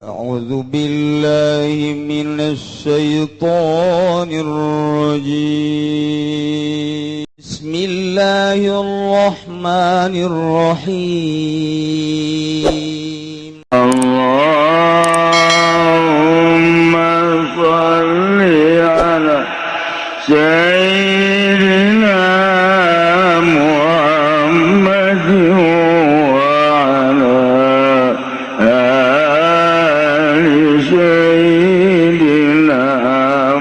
أعوذ بالله من الشيطان الرجيم. بسم الله الرحمن الرحيم. اللهم صل على سيدنا محمد وعلى آل سيدنا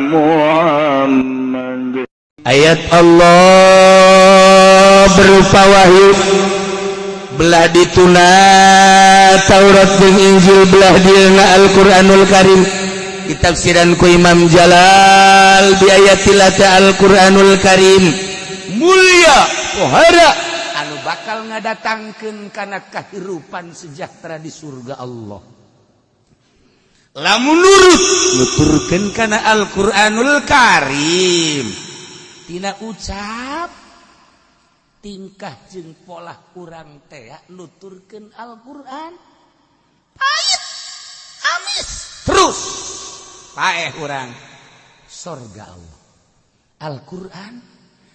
محمد. Ayat Allah berupa wahyu belah dituna Taurat jeung Injil, belah dieuna Al-Qur'anul Karim, ditafsiran ku Imam Jalal bi ayatillah. Al-Qur'anul Karim mulia pohara anu bakal ngadatangkeun kana kahirupan sejahtera di surga Allah lamun nurut nuturkeun kana Al-Qur'anul Karim. Tina ucap, tingkah jeung pola urang teh nuturkeun Al-Qur'an, pahit amis terus paeh urang sorga Allah. Al-Qur'an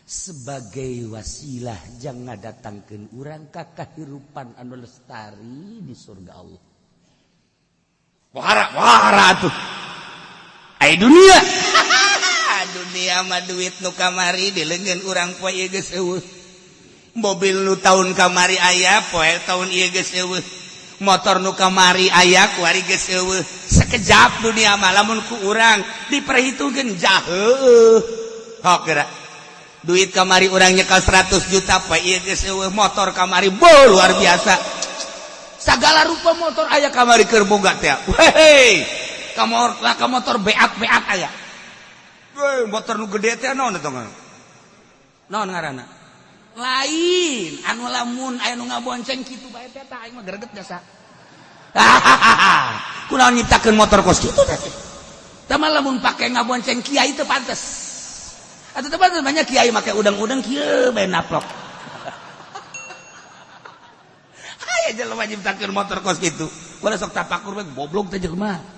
sebagai wasilah jang ngadatangkeun urang ka kahirupan anu lestari di surga Allah. Wara wara tuh ai dunia. Dunia mah duit nu kamari di leungeun urang, poe ieu geus eueuh. Mobil nu tahun kamari aya, poe tahun ieu geus eueuh. Motor nu kamari aya, kuari geus eueuh. Sekejap dunia mah lamun ku urang diperhitungkeun jaheuh. Hok geura duit kamari urang nyekel 100 juta, poe ieu geus eueuh. Motor kamari bo luar biasa, segala rupa motor aya kamari keur boga teh. Hei, kamor lah ka motor beat-beat aya. Weh, motor nu gede teh naon eta? Naon ngaranna? Lain anu lamun aya nu ngabonceng kitu bae teh, tah aing mah greget jasa. Kunaon nyiptakeun motor kos kitu teh? Tah mah lamun pake ngabonceng kiai teu pantes. Atuh teu pantes, banyak kiai make udang-udang kieu bae naplok. Aya jelema nyiptakeun motor kos kitu. Ulah sok tapakur bae, goblok teh jelema.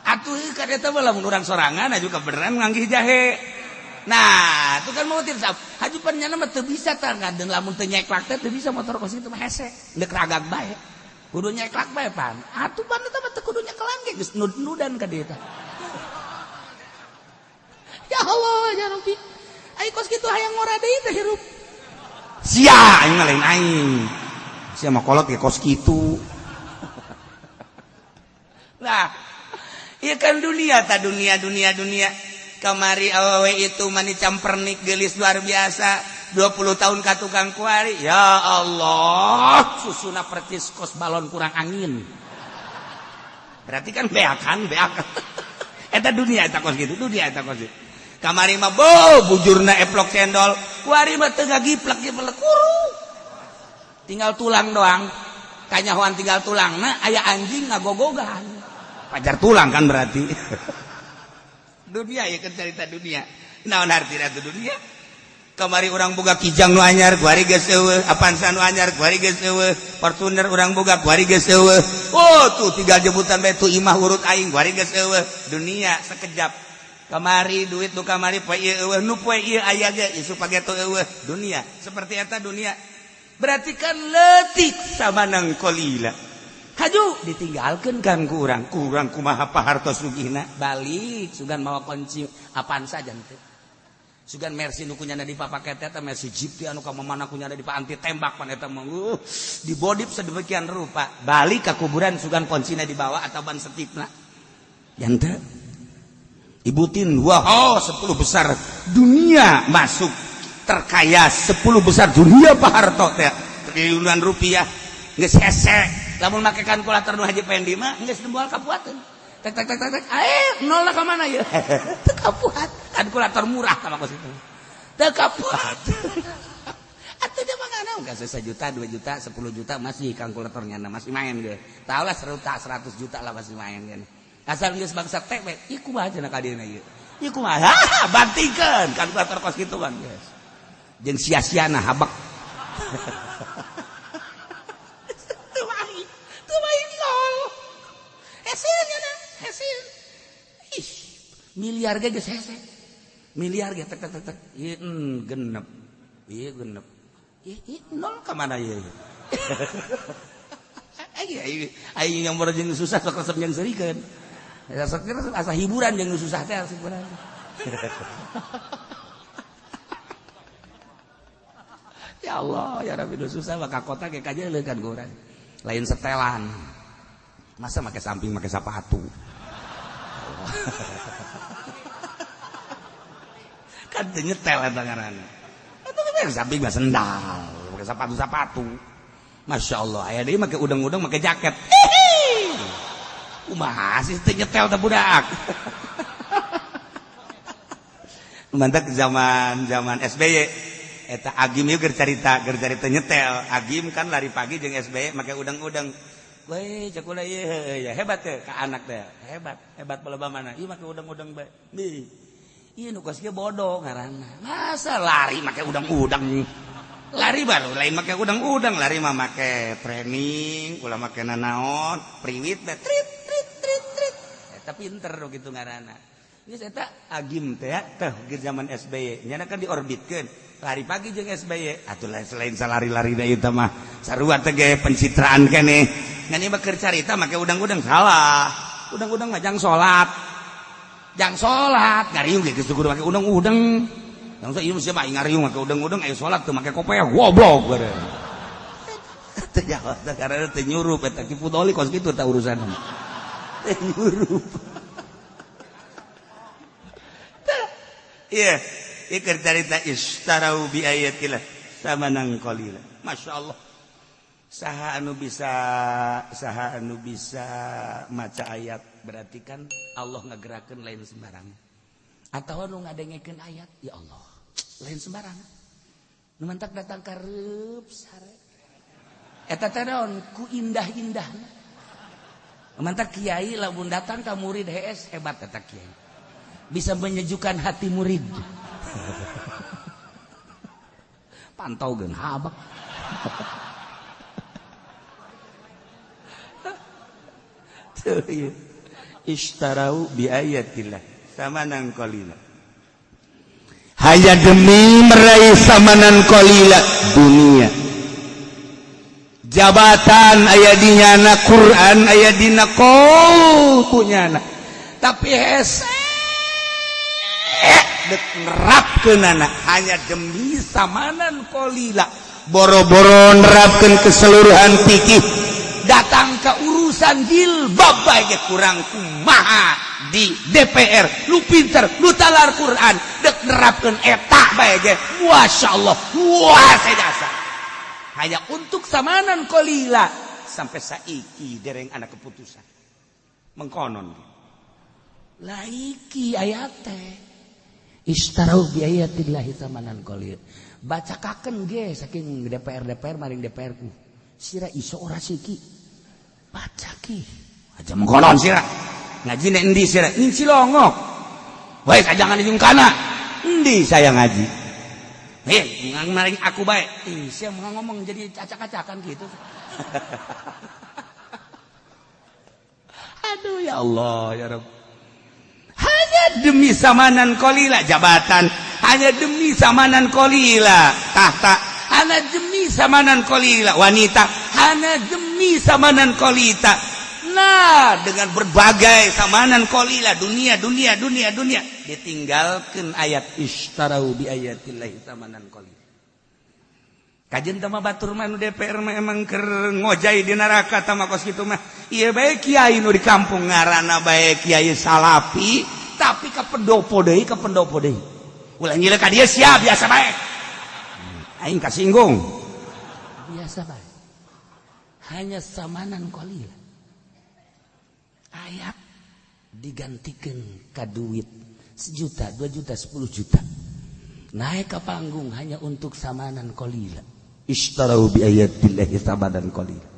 Atuh kan eta mah lamun urang sorangan aju kebeneran nganggih jahe. Nah, itu kan mau tidak haju pan nyana mah teu bisa tah ngadeun lamun teu nyeklak teh teu bisa. Motor kos itu mah hese. Deuk ragag bae. Kudu nyeklak bae pan. Atuh pan eta mah teu kudu nyekelan ge geus nud-nudan ka dieu teh. Ya Allah, ya Rabbi. Ai kos kitu hayang ngora deui teh hirup. Sia aing mah lain aing. Sia mah kolot ge kos kitu. Nah, iya kan dunia ta, dunia dunia dunia. Kamari awewe itu mani campernik gelis luar biasa, 20 tahun ka tukang kuari, ya Allah, susuna percis kos balon kurang angin. Berarti kan beakan beak eta dunia eta kos gitu, dunia eta kos gitu. Kamari mah bo bujurna eplok cendol, kuari mah teu ngagiplek giplek, kuru tinggal tulang doang. Kanyahoan tinggal tulang. Nah, aya anjing ngagogogan pajar tulang kan. Berarti dunia ya kan, cerita dunia. Naon artina itu dunia? Kamari urang boga Kijang nu anyar, kuari geus eueuh. Avanza nu anyar, kuari geus eueuh. Fortuner urang boga, kuari geus eueuh. Oh, tuh tinggal jemputan bae tuh imah urut aing, kuari geus eueuh. Dunia sekejap. Kamari duit nu kamari, poe ieu eueuh. Nu poe ieu aya ge isuk pageto eueuh. Dunia seperti eta dunia. Berarti kan letik samanang qalila. Haju ditinggalkan kan ku urang. Kurang kumaha pahartos sugihna, balik sugan mawa kunci Avanza jante, sugan Mercy nu kunyana dipapake teh. Eta Mercy Jeep teh anu ka mana kunyana dipa anti tembak pan eta mah, dibodip sedemikian rupa. Balik ke kuburan sugan kuncina dibawa atau ban setipna jante. Ibutin, wah, oh, 10 besar dunia masuk, terkaya 10 besar dunia Pak Harto teh, triliunan rupiah. Geus hese lamun make kalkulator nu Haji Pendi mah geus moal kapuateun. Tek tek tek tek tek, eh, nol lah ka mana ya? Teu kapuat. Kalkulator murah sama kos itu teu kapuat. Atuh dia mah ngana enggak sejuta, 2 juta, 10 juta masih kalkulatornya masih main ge. Tahu lah, 100 juta lah masih main ge. Asal geus bangsa teh we ieu kumaha cenah ka dieuna ieu? Ieu kumaha? Bantingkeun kalkulator kos kitu kan geus. Jeung sia-siana habak. Teu main nol. Hese. nya hese. Ih, miliar ge geus hese. Miliar ge tek tek tek tek. Ieu genep. Ieu genep. Ih, nol ka mana ieu? Aing aing yang jeung susah sok resep jeung seurikeun. Sok asa hiburan jeung susah teh hiburan. Ya Allah, ya Rabbi, susah maka kota kayak aja leukan goreng. Lain setelan. Masa make samping make sepatu. Kan teu nyetel eta ngaranna. Eta mah samping mah sendal, make sepatu-sepatu. Masya Allah, aya deui make udang-udang make jaket. Kumaha sih teu nyetel teh budak. Mantak zaman-zaman SBY. Eta Agim ieu keur carita nyetel. Agim kan lari pagi jeung SBY make udang-udang. Weh, cek ulah ieu ya hebat teh ka anak teh. Hebat, hebat palebah mana? Ieu make udang-udang bae. Nih. Ieu nu kos kieu bodoh ngaranna. Masa lari make udang-udang? Lari baru lain make udang-udang, lari mah make training, ulah make nanaon, priwit bae trit trit trit trit. Eta pinter kitu ngaranna. Geus eta Agim teh teh ge zaman SBY, nyana kan diorbitkeun. Lari pagi jeung SBY atuh selain salari-lari da ieu mah sarua teh ge pencitraan keneh. Ngan ieu mah keur carita make udang-udang salah. Udang-udang mah jang salat. Jang salat ngariung ge geus kudu make udang-udang. Langsung ieu mah ngariung make udang-udang aya salat teu make kopeah goblok bare. Teu jawab teh karena teu nyurup eta Ki Fudoli kos kitu tah urusan. Teu nyurup. Iya. Iker carita istarau bi ayatillah samanan qalila. Masya Allah. Saha anu bisa maca ayat berarti kan Allah ngagerakeun lain sembarang. Atawa nu ngadengekeun ayat, ya Allah, lain sembarang. Nu mantak datang ka reup sare. Eta teh naon ku indah-indahna. Nu mantak kiai lamun datang ka murid hees hebat eta kiai. Bisa menyejukkan hati murid. Pantau geun habak. Ishtarau bi ayatillah samanan qalila. Hanya demi meraih samanan qalila dunia. Jabatan aya di nyana, Quran aya dina qautu nyana. Tapi hese dek nerapkeun anak hanya demi samanan qalila, boro-boro nerapkeun keseluruhan fikih, datang ke urusan jilbab bae ge kurang kumaha di DPR, lu pinter, lu talar Quran, dek nerapkeun eta bae ge masyaallah, wah saya hanya untuk samanan qalila sampai saiki dereng anak keputusan mengkonon laiki ayat teh istarau bi ayatillahi samanan qalil. Bacakakeun ge saking DPR DPR maring DPR ku. Sira iso ora siki. Baca ki. Aja mengkonon sira. Ngaji nek endi sira? Ning Cilongok. Weh jangan jeung kana. Endi saya ngaji? Heh, maring aku bae. Ih, sia ngomong jadi acak-acakan gitu. Aduh ya Allah ya Rabb. Hanya demi samanan qalila jabatan, hanya demi samanan qalila tahta, hanya demi samanan qalila wanita, hanya demi samanan qalita. Nah, dengan berbagai samanan qalila dunia dunia dunia dunia ditinggalkan ayat istarau bi ayatillahi samanan qalila. Kajen tama batur mah nu DPR mah emang keur ngojay di neraka tama kos kitu mah. Ieu bae kiai nu di kampung ngaranna bae kiai salapi tapi ka pendopo deui, ka pendopo deui. Ulah nyileuh ka dieu sia biasa bae. Aing kasinggung. Biasa bae. Hanya samanan qalila. Ayat digantikeun ka duit 1 juta, 2 juta, 10 juta. Naik ke panggung hanya untuk samanan qalila. Ishtarau bi ayatillahi samanan qalila.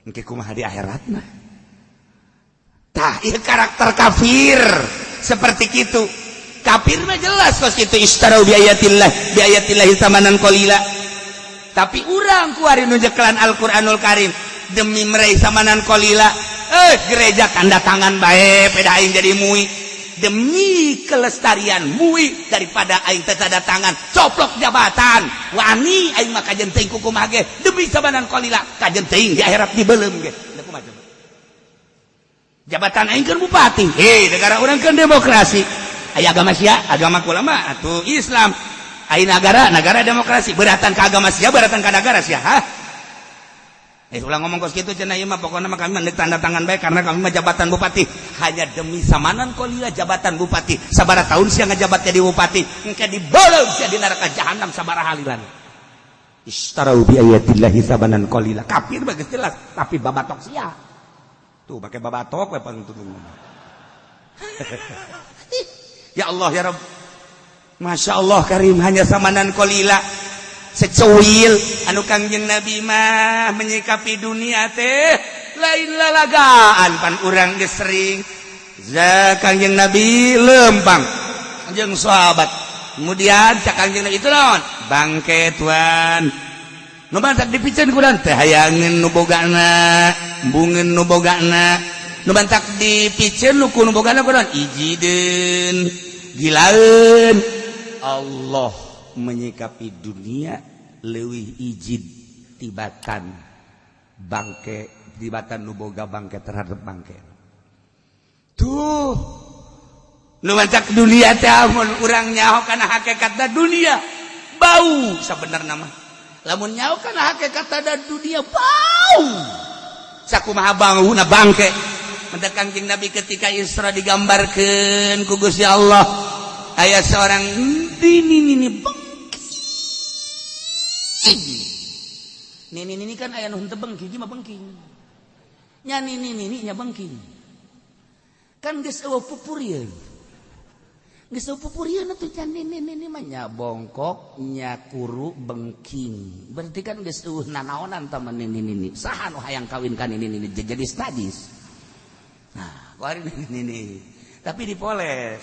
Engke kumaha di akhiratna? Tah, ieu karakter kafir seperti kitu. Kafir mah jelas kos kitu ishtarau bi ayatillahi samanan qalila. Tapi urang kuari nu nyekelan Al-Qur'anul Karim demi meraih samanan qalila. Gereja tanda tangan bae peda aing jadi MUI demi kelestarian MUI daripada aing teu tanda tangan coplok jabatan wani aing mah kajen teuing kukumaha ge demi samanan qalila kajen teuing di akhirat dibeuleum ge. Da kumaha coba? Jabatan aing keur bupati, hei, negara urang keur demokrasi, aya agama sia, agama kula mah atuh Islam, aya negara negara demokrasi, beratan ka agama sia, beratan ka negara sia, hah? Ulah ngomong kos kitu cenah, ieu mah pokokna mah kami mah tanda tangan bae karena kami mah jabatan bupati hanya demi samanan qalila. Jabatan bupati sabaraha tahun sia ngajabat jadi bupati, engke dibeuleum sia di neraka jahanam sabaraha halilan. Ishtarau bi ayatillahi samanan qalila, kafir bagus jelas, tapi babatok sia tuh pakai babatok we pangtutung. Ya Allah ya Rabb, Masya Allah Karim, hanya samanan qalila, secuil anu Kangjeng Nabi mah menyikapi dunia teh lain lalagaan. Pan urang geus sering za Kangjeng Nabi lempang jeung sahabat, kemudian cak Kangjeng Nabi, itu naon bangke tuan nu mantak dipiceun ku teh hayangeun nu bogana, embungeun nu bogana. Nu mantak dipiceun nu ku nu bogana kunaon, ijideun, gilaeun. Allah menyikapi dunia leuwih ijid tibatan bangke, tibatan nu boga bangke terhadap bangke tuh. Nu mancak dunia teh amun urang nyaho kana hakikatna, dunia bau sabenerna mah. Lamun nyaho kana hakikatna, dunia bau, sakumaha bauna bangke. Mendak Kangjeng Nabi ketika Isra digambarkeun ku Gusti Allah, aya seorang nini nini bengking. Nini nini kan aya nu henteu bengking mah, bengking nya, nini nini nya bengking kan geus eueuh pupurieun, geus eueuh pupurieun atuh nya. Nini nini mah nya bongkok nya, kuru, bengking, berarti kan geus eueuh nanaonan tah mah nini nini. Saha nu hayang kawin ka nini nini jadi sadis? Nah, kuari nini nini tapi dipoles,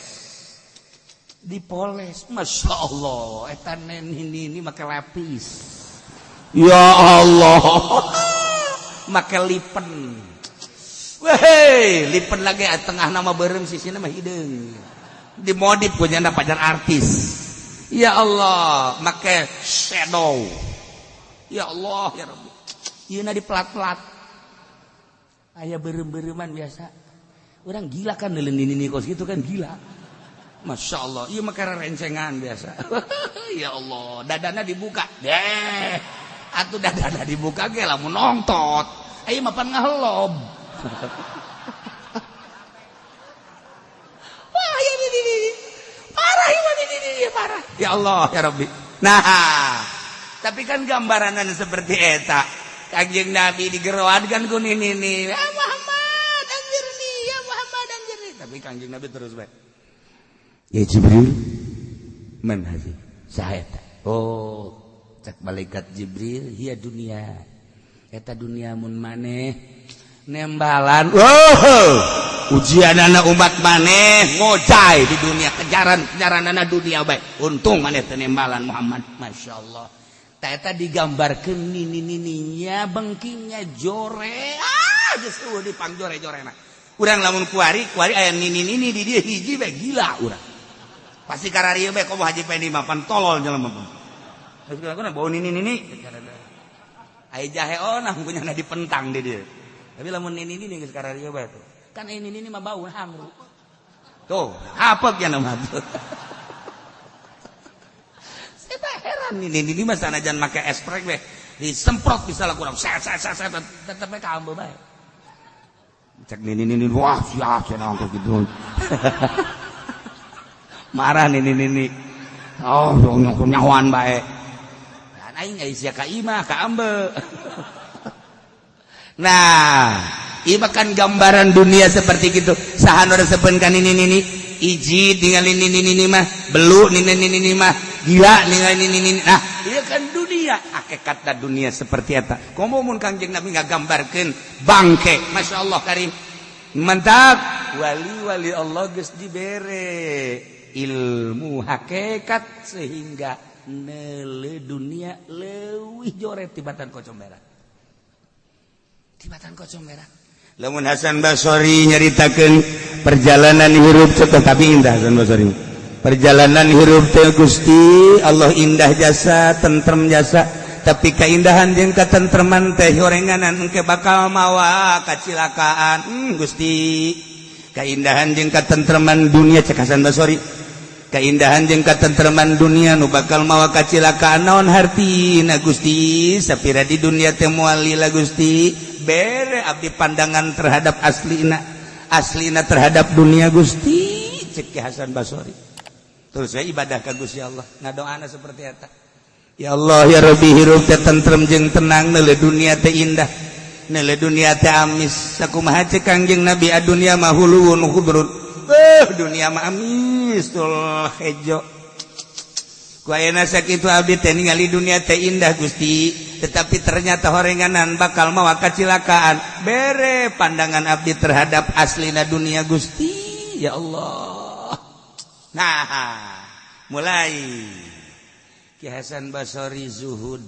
dipoles, masya Allah, eta nini nini make lapis, ya Allah, make lipen. Weh, lipen lagi tengah nama beureum, sisina mah hideung, dimodif ku nyanda pajar artis. Ya Allah, make shadow. Ya Allah ya Rabbi, ieu di pelat-pelat aya beureum-beureuman. Biasa orang gila kan neuleun nini kos gitu kan, gila. Masya Allah, iya mah rencengan biasa. Ya Allah, dadana dibuka deh atuh, dadana dibuka ge lamun nongtot ayo mapan ngahelob. Wah, ya ini, ini parah ini, ini, ini parah. Ya Allah ya Rabbi. Nah, tapi kan gambaranan seperti eta, Kanjeng Nabi digeroan kan ku nini nih, ya Muhammad anjirni, ya Muhammad anjirni, tapi Kanjeng Nabi terus baik, ya Jibril, man hazi, saha eta? Oh, cek malaikat Jibril, hiya dunia, eta dunia, mun maneh nembalan, oh, ujian anak umat maneh ngojay di dunia, kejaran kejaran anak dunia baik, untung maneh teu nembalan Muhammad. Masya Allah, eta digambarkeun nini nininya bengkingnya jore, ah, geus eueuh dipang jore jorena. Urang lamun kuari kuari aya nini nini di dieu hiji bae gila urang pasti kararieu bae, komo Haji Pendi mah pan tolol jelema mah. Geus bau nini nini aya jahe onah punya dipentang di dieu. Tapi lamun nini nini geus kararieu bae tuh kan, ini nini mah bau hangru tuh, apek ya nama tuh. Saya tak heran, ini ini mah sanajan make esprek we disemprot bisa lah kurang set set set set tetep we kaambe bae. Cek nini nini, wah sia cenah gitu, marah nini nini, oh nyahoan bae kan aing aya sia ka imah ka ambe. Nah, ieu kan gambaran dunia seperti gitu. Saha nu resepeun ka nini nini, iji tinggal nini nini mah, belu nini nini mah, gila ningali nini nini. Nah, ieu kan dunia, hakikatna dunia seperti eta. Komo mun Kangjeng Nabi ngagambarkeun bangke, Masya Allah Karim. Mantap, wali-wali Allah geus dibere ilmu hakikat sehingga neule dunia leuwih jore tibatan kocomberan, tibatan kocomberan. Lamun Hasan Basori nyaritakeun perjalanan hirup teh, tapi indah Hasan Basori. Perjalanan hirup teh, Gusti Allah, indah jasa, tentrem jasa, tapi keindahan jeung ketentreman teh horenganan engke bakal mawa kacilakaan. Gusti, keindahan jeung ketentreman dunia, cek Hasan Basori, keindahan jeung ketentreman dunia nu bakal mawa kacilakaan naon hartina, Gusti? Sapira di dunia teh moal lila, Gusti. Bere abdi pandangan terhadap aslina, aslina terhadap dunia, Gusti, cek Ki Hasan Basori. Terus saya ibadah ka Gusti Allah, ngadoana seperti eta, "Ya Allah, ya Rabbi, hirup teh tentrem jeung tenang, neuleuh dunia teh indah, neuleuh dunia teh amis." Sakumaha cek Kangjeng Nabi, "Dunia mah huluwun khudrun." Dunia mah amis tul hejo. Ku ayeuna sakitu abdi teh ningali dunia teh indah, Gusti, tetapi ternyata horenganan bakal mawa kacilakaan. Bere pandangan abdi terhadap aslina dunia, Gusti, ya Allah. Nah, mulai Ki Hasan Basori zuhud,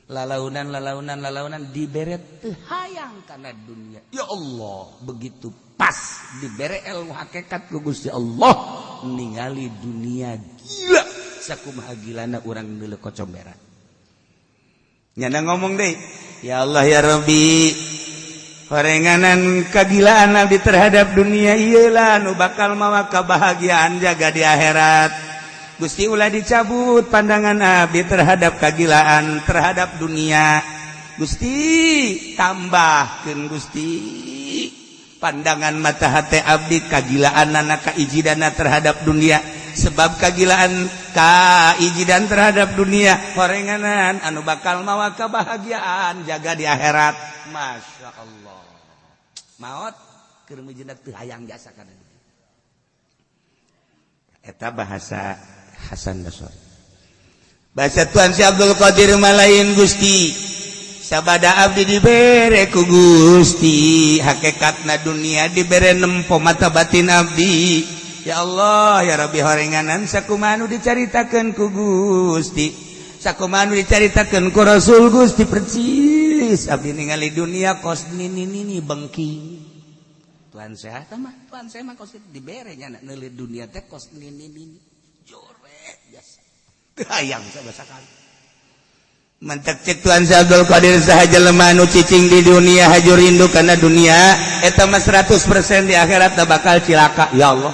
lalaunan, lalaunan, lalaunan, dibere teu hayang kana dunia. Ya Allah, begitu pas dibere ilmu hakikat ku Gusti Allah, ningali dunia gila sakumaha gilana urang neuleuh kocomberan. Nyana ngomong deh, "Ya Allah, ya Rabbi, horenganan kagilaan abdi terhadap dunia iyalah nu bakal mawa kebahagiaan jaga di akhirat. Gusti, ulah dicabut pandangan abdi terhadap kagilaan terhadap dunia. Gusti, tambahkeun, Gusti, pandangan mata hati abdi kagilaan anak kaijidana terhadap dunia, sebab kagilaan kaijidan terhadap dunia horenganan anu bakal mawa kebahagiaan jaga di akhirat." Masya Allah, maot keur mijeunna teu hayang jasa kana dunia. Eta bahasa Hasan Basri. Bahasa Tuan Syekh Abdul Qadir malain, "Gusti, sabada abdi dibere ku Gusti hakikatna dunia, dibere nempo mata batin abdi, ya Allah, ya Rabbi, horenganan sakumaha nu dicaritakeun ku Gusti, sakumaha nu dicaritakeun ku Rasul Gusti, percis abdi ningali dunia kos nini nini bengking." Tuan saya mah, tuan saya mah kos dibere nya neuleuh dunia teh kos nini nini jore biasa, teu hayang sama sakali. Mantak cek Tuan Syekh Abdul Qadir, saha jelema nu cicing di dunia, haju rindu kana dunia, eta mah 100% di akhirat bakal cilaka. Ya Allah,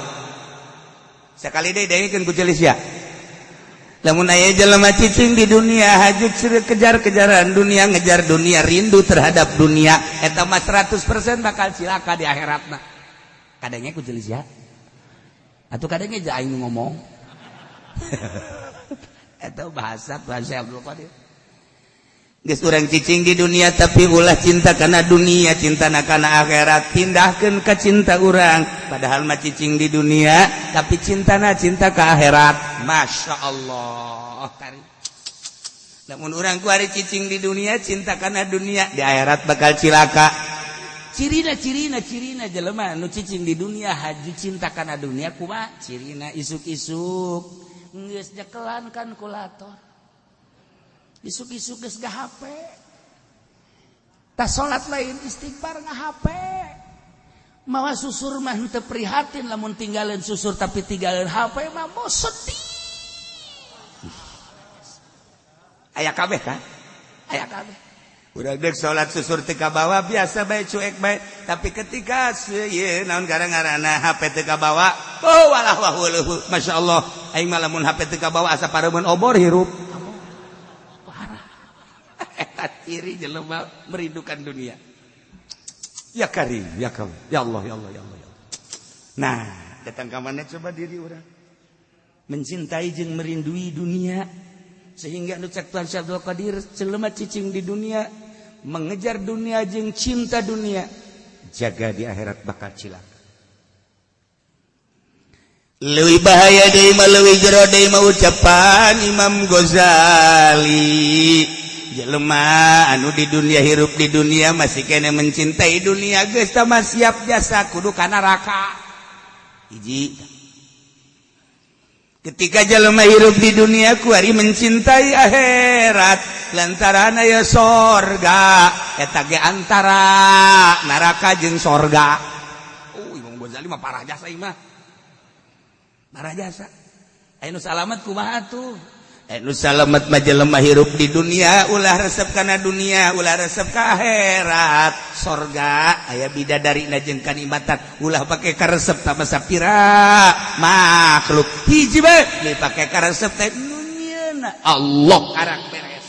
sekali deui dengekeun ku celis ya. Lamun aya jelema cicing di dunia, haju kejar-kejaran dunia, ngejar dunia, rindu terhadap dunia, eta mah 100% bakal cilaka di akhiratna. Kadangnya ku celis ya, atau kadangnya aja aing ngomong. Eta bahasa Tuan Syekh Abdul Qadir. Geus urang cicing di dunia, tapi ulah cinta kana dunia, cinta kana akhirat. Pindahkeun ke cinta urang, padahal mah cicing di dunia, tapi cintana cinta ke akhirat. Masya Allah, kari lamun urang kuari cicing di dunia, cinta kana dunia, di akhirat bakal cilaka. Cirina, cirina, cirina jelema nu cicing di dunia, haju cinta kana dunia kumaha cirina? Isuk-isuk geus nyekelan kalkulator, isuk-isuk geus HP, tas salat lain istighfar, nga HP, mawa susur mah teu prihatin lamun tinggalin susur, tapi tinggalin HP mah mau sedih. Aya kabeh kan, aya kabeh. Udah dek salat susur teu kabawa, biasa bae, cuek bae, tapi ketika ieu naon gara-garana HP teu kabawa, oh walah wah weuh, Masya Allah, aing mah lamun HP teu kabawa asa pareumeun obor hirup. Parah eta ciri jelema merindukan dunia. Ya Karim, ya Karim, ya Allah, ya Allah, ya Allah, ya Allah. Nah, datang ka mana coba diri urang mencintai jeung merindui dunia, sehingga nu cek Tuan Syekh Abdul Qadir, jelema cicing di dunia, mengejar dunia jeung cinta dunia, jaga di akhirat bakal cilaka. Leuwih bahaya deui mah, leuwih jero deui mah ucapan Imam Ghazali, jelema anu di dunia, hirup di dunia, masih kene mencintai dunia, geus mah siap jasa kudu ka neraka. Hiji. Ketika jelema hirup di dunia kuari mencintai akhirat lantaran aya sorga, eta ge antara neraka jeung sorga. Oh, Imam Ghazali mah parah jasa ieu mah. Parah jasa. Aya nu salamet kumaha tuh? Anu salamet mah jelema hirup di dunia ulah resep kana dunia, ulah resep ka akhirat. Sorga aya bidadari na jeung kanikmatan, ulah pake karesep tambah sapira makhluk hiji bae dipake karesep teh nu nyieunna Allah karak beres.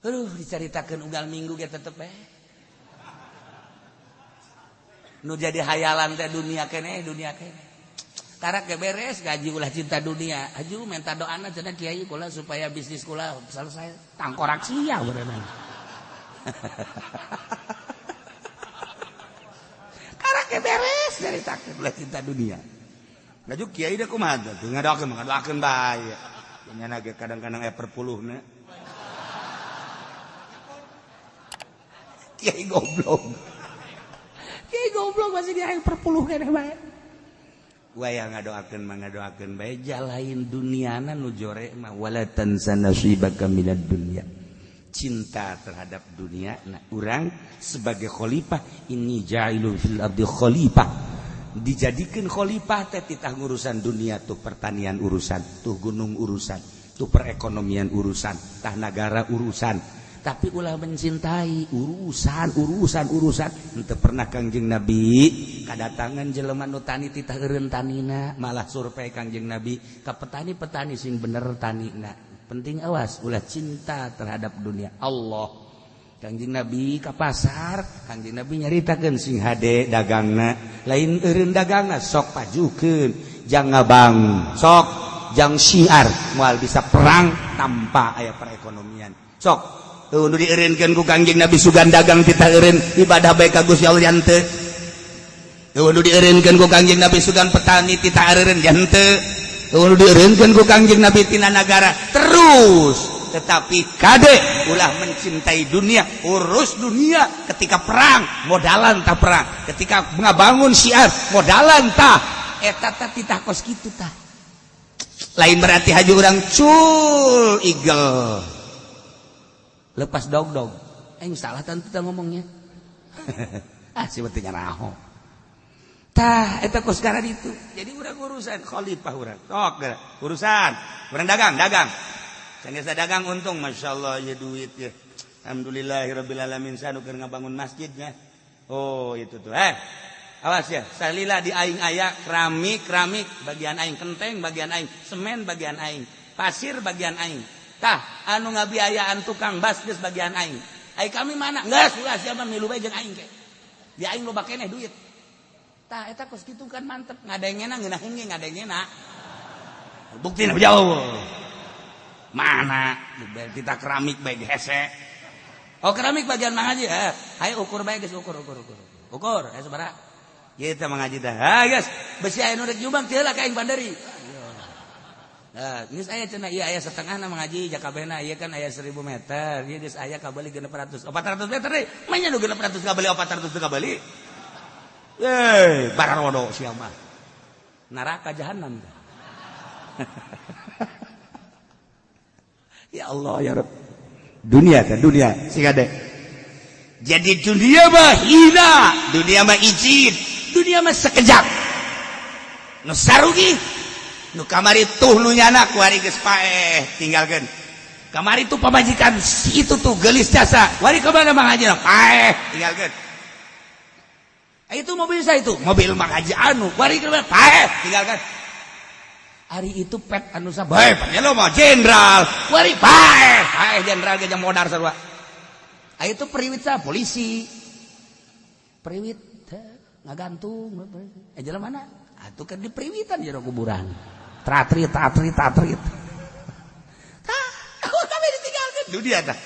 Aduh, dicaritakeun unggal minggu ge tetep bae nu jadi hayalan teh dunia keneh, dunia keneh. Karak ge beres gaji, ulah cinta dunia. Aju minta doana cenah kiai kula supaya bisnis kula selesai, tangkorak sia berenang. Karak ge beres dari takut ulah cinta dunia. Ngaju kiai deh kumaha tuh ngadoakeun ngadoakeun bae. Nya ge kadang-kadang aya perpuluhna. Kiai goblok. Kiai goblok masih dia aya perpuluh keneh bae. Wayah ngadoakeun mah ngadoakeun bae jalain duniana nu jore mah wala tansa nasibaka minad dunya. Cinta terhadap dunia. Nah, urang sebagai khalifah ini ja'ilun fil ardi khalifah. Dijadikeun khalifah teh titah ngurusan dunia tuh pertanian urusan, tuh gunung urusan, tuh perekonomian urusan, tah nagara urusan. Tapi ulah mencintai urusan urusan urusan. Henteu pernah Kangjeng Nabi kadatangan jelema nu tani titah eureun tanina, malah survei Kangjeng Nabi ka petani-petani sing bener tanina. Penting awas ulah cinta terhadap dunia. Allah Kangjeng Nabi ka pasar, Kangjeng Nabi nyaritakeun sing hade dagangna, lain eureun dagangna sok pajukeun, jang ngabang, sok jang syiar, moal bisa perang tanpa aya perekonomian. Sok tuh nu dieureunkeun ku Kangjeng Nabi sugan dagang titah eureun ibadah bae ka Gusti Allah henteu. Tuh nu dieureunkeun ku Kangjeng Nabi sugan petani titah eureun henteu. Tuh nu dieureunkeun ku Kangjeng Nabi tina nagara terus. Tetapi kade ulah mencintai dunia, urus dunia ketika perang modalan tah perang, ketika ngabangun syiar modalan tah eta tah titah kos kitu tah. Lain berarti haji urang cul igel lepas dog-dog. Salah tentu kita ngomongnya. Ah, si berarti nyaraho. Tah, eta kos sekarang itu. Jadi urang urusan khalifah urang. Sok urusan. Urang dagang, dagang. Sanggeus dagang untung, masyaallah ya duit ya. Alhamdulillahirabbil alamin sanu keur ngabangun masjidnya. Oh, itu tuh. Awas ya, salila di aing aya keramik, keramik bagian aing, kenteng bagian aing, semen bagian aing, pasir bagian aing. Tah, anu ngabiayaan tukang bas geus bagian aing. Ai kami mana? Geus ulah sia mah milu bae jeung aing ke. Di aing loba keneh duit. Tah eta kos kitu kan mantep, ngadengena ngeunaheun ge ngadengena. Buktina jauh. Mana? Kita keramik bae hese. Oh, keramik bagian Mang Haji. Hayu ukur bae geus ukur ukur ukur. Ukur, aya sabaraha? Ieu teh Mang Haji teh. Ha geus, besi aya nu rek nyumbang teu lah ka aing banderi. Nah, geus aya cenah ieu aya setengahna Mang Haji jakabehna ieu kan aya 1000 meter. Ieu geus aya kabeli 600. 400 meter deui. Manya nu 600 kabeli 400 teu kabeli. Eh, bararodo sia mah. Neraka jahanam. Ya Allah ya Rabb. Dunia kan dunia sing ade. Jadi dunia mah hina, dunia mah izin, dunia mah sekejap. Nu sarugi nu kamari tuh nu nyana kuari geus paeh tinggalkeun. Kamari tuh pamajikan si itu tuh geulis jasa, wari ka mana Mang Haji paeh tinggalkeun. Itu mobil saya itu, mobil Mang Haji anu, wari ka mana paeh tinggalkeun. Ari itu pet anu sabae panjang mah jenderal, wari paeh, paeh jenderal ge modar sarua. Ari itu periwit sa polisi. Periwit ngagantung, jelema mana? Atuh kan di periwitan jero kuburan. Tratrit tatrit tatrit. Tah, kami ditinggalkeun dunia tah.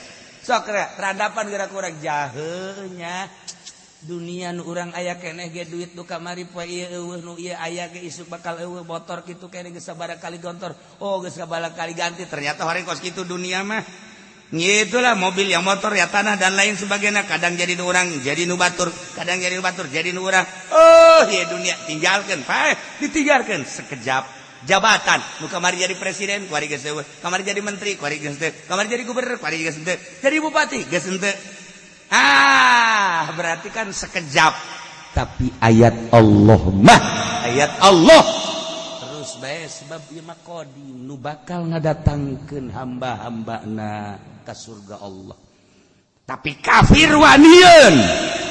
Sok radapan geura kurang jahenya. Dunia nu urang aya keneh ge duit nu kamari poe ieu eueuh nu ieu aya ge isuk bakal eueuh motor kitu keneh geus sabaraha kali gontor. Oh, geus sabaraha kali ganti ternyata horeng kos kitu dunia mah. Itulah mobil yang motor ya tanah dan lain sebagainya, kadang jadi nu urang jadi nu batur, kadang jadi nu batur jadi nu urang. Oh, Oh ya, dunia tinggalkan, paeh, ditinggalkan sekejap. Jabatan nu kamari jadi presiden, kuari geus euweuh. Kamari jadi menteri, kuari geus henteu. Kamari jadi gubernur, kuari geus henteu. Jadi bupati geus henteu. Ah, berarti kan sekejap. Tapi ayat Allah mah ayat Allah terus bae, sebab ieu mah qadim, nu bakal ngadatangkeun hamba-hambana ka surga Allah. Tapi kafir wanian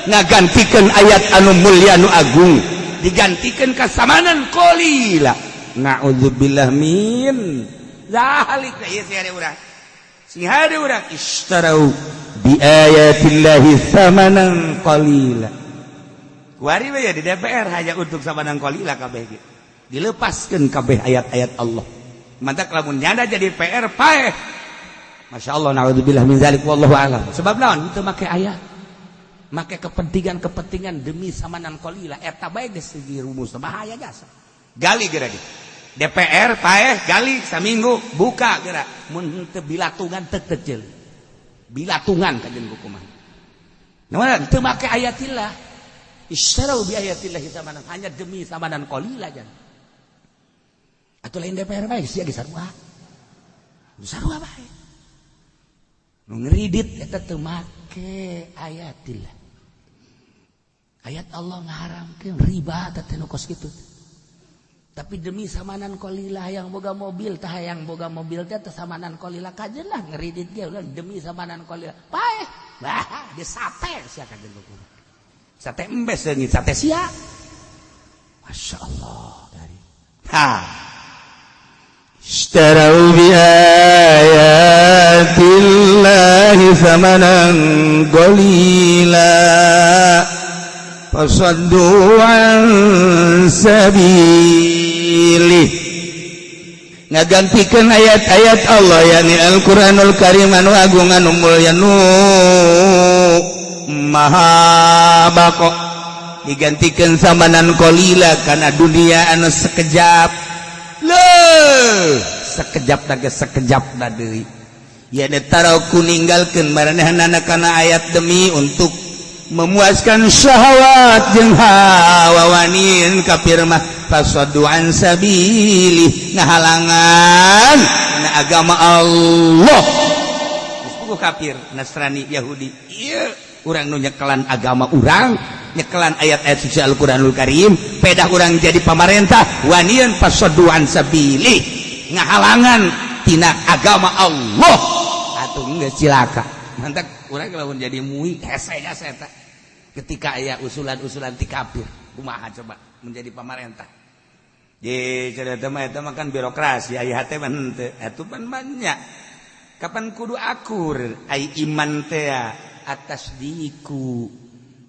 ngagantikeun ayat anu mulia, nu agung, digantikan ka samanan qalila. Na'udzubillah min zalik. Ieu sing hade urang, sing hade urang, ishtarau bi ayatillahi thamanan qalila. Kuari we ya di DPR hanya untuk samanan qalila, kabeh ge dilepaskeun kabeh ayat-ayat Allah. Mantak lamun nyanda jadi PR, paeh. Masya Allah, na'udzubillah min zalik, wallahu alam. Sebab naon? Itu make ayat, make kepentingan-kepentingan demi samanan qalila. Eta bae geus segi rumus bahaya jasa. Gali geura di DPR, paeh, gali saminggu, buka geura. Mun teu bilatungan, teu kecil. Bilatungan kajen hukuman. Nah, teu make ayatillah. Istarau bi ayatillahi samanan, hanya demi samanan qalila jan. Atuh lain DPR bae sia ge sarua. Sarua bae. Nu ngeridit eta teu make ayatillah. Ayat Allah ngaharamkeun riba teh nu kos kitu. Tapi demi samanan qalila, yang boga mobil tah, yang boga mobil teh teh samanan qalila, kajen lah ngeridit ge demi samanan qalila. Paeh. Bah, di sate sia kajen kumaha. Sate embes seungit sate sia. Masya Allah dari. Ha. اشتروا بآيات الله ثمنا قليلا فصدوا عن سبيله. Ngagantikan ayat-ayat Allah, yakni Al-Qur'anul Karim anu agung, anu mulya, nu maha bako, digantikan samanan qalila karena dunia anu sekejap. Leuh, sekejap naga sekejap na deui ya. Taraku ninggalkeun maranehna kana ayat demi untuk memuaskan syahwat jeung hawa. Wanian kafir mah fasaddu an sabili, ngahalangan na agama Allah. Geus puguh kafir Nasrani Yahudi ieu, urang nu nyekelan agama urang, nyekelan ayat-ayat suci Al-Qur'anul Karim, pedah urang jadi pamarentah, wanian fasaddu an sabili, ngahalangan tina agama Allah. Atuh geus cilaka. Mantak urang lamun jadi MUI hese jasa eta ketika aya usulan-usulan ti kafir. Kumaha coba menjadi pamarentah di cerita mah? Eta mah kan birokrasi, aya hate mah henteu. Atuh pan banyak kapan kudu akur ai iman teh atas diku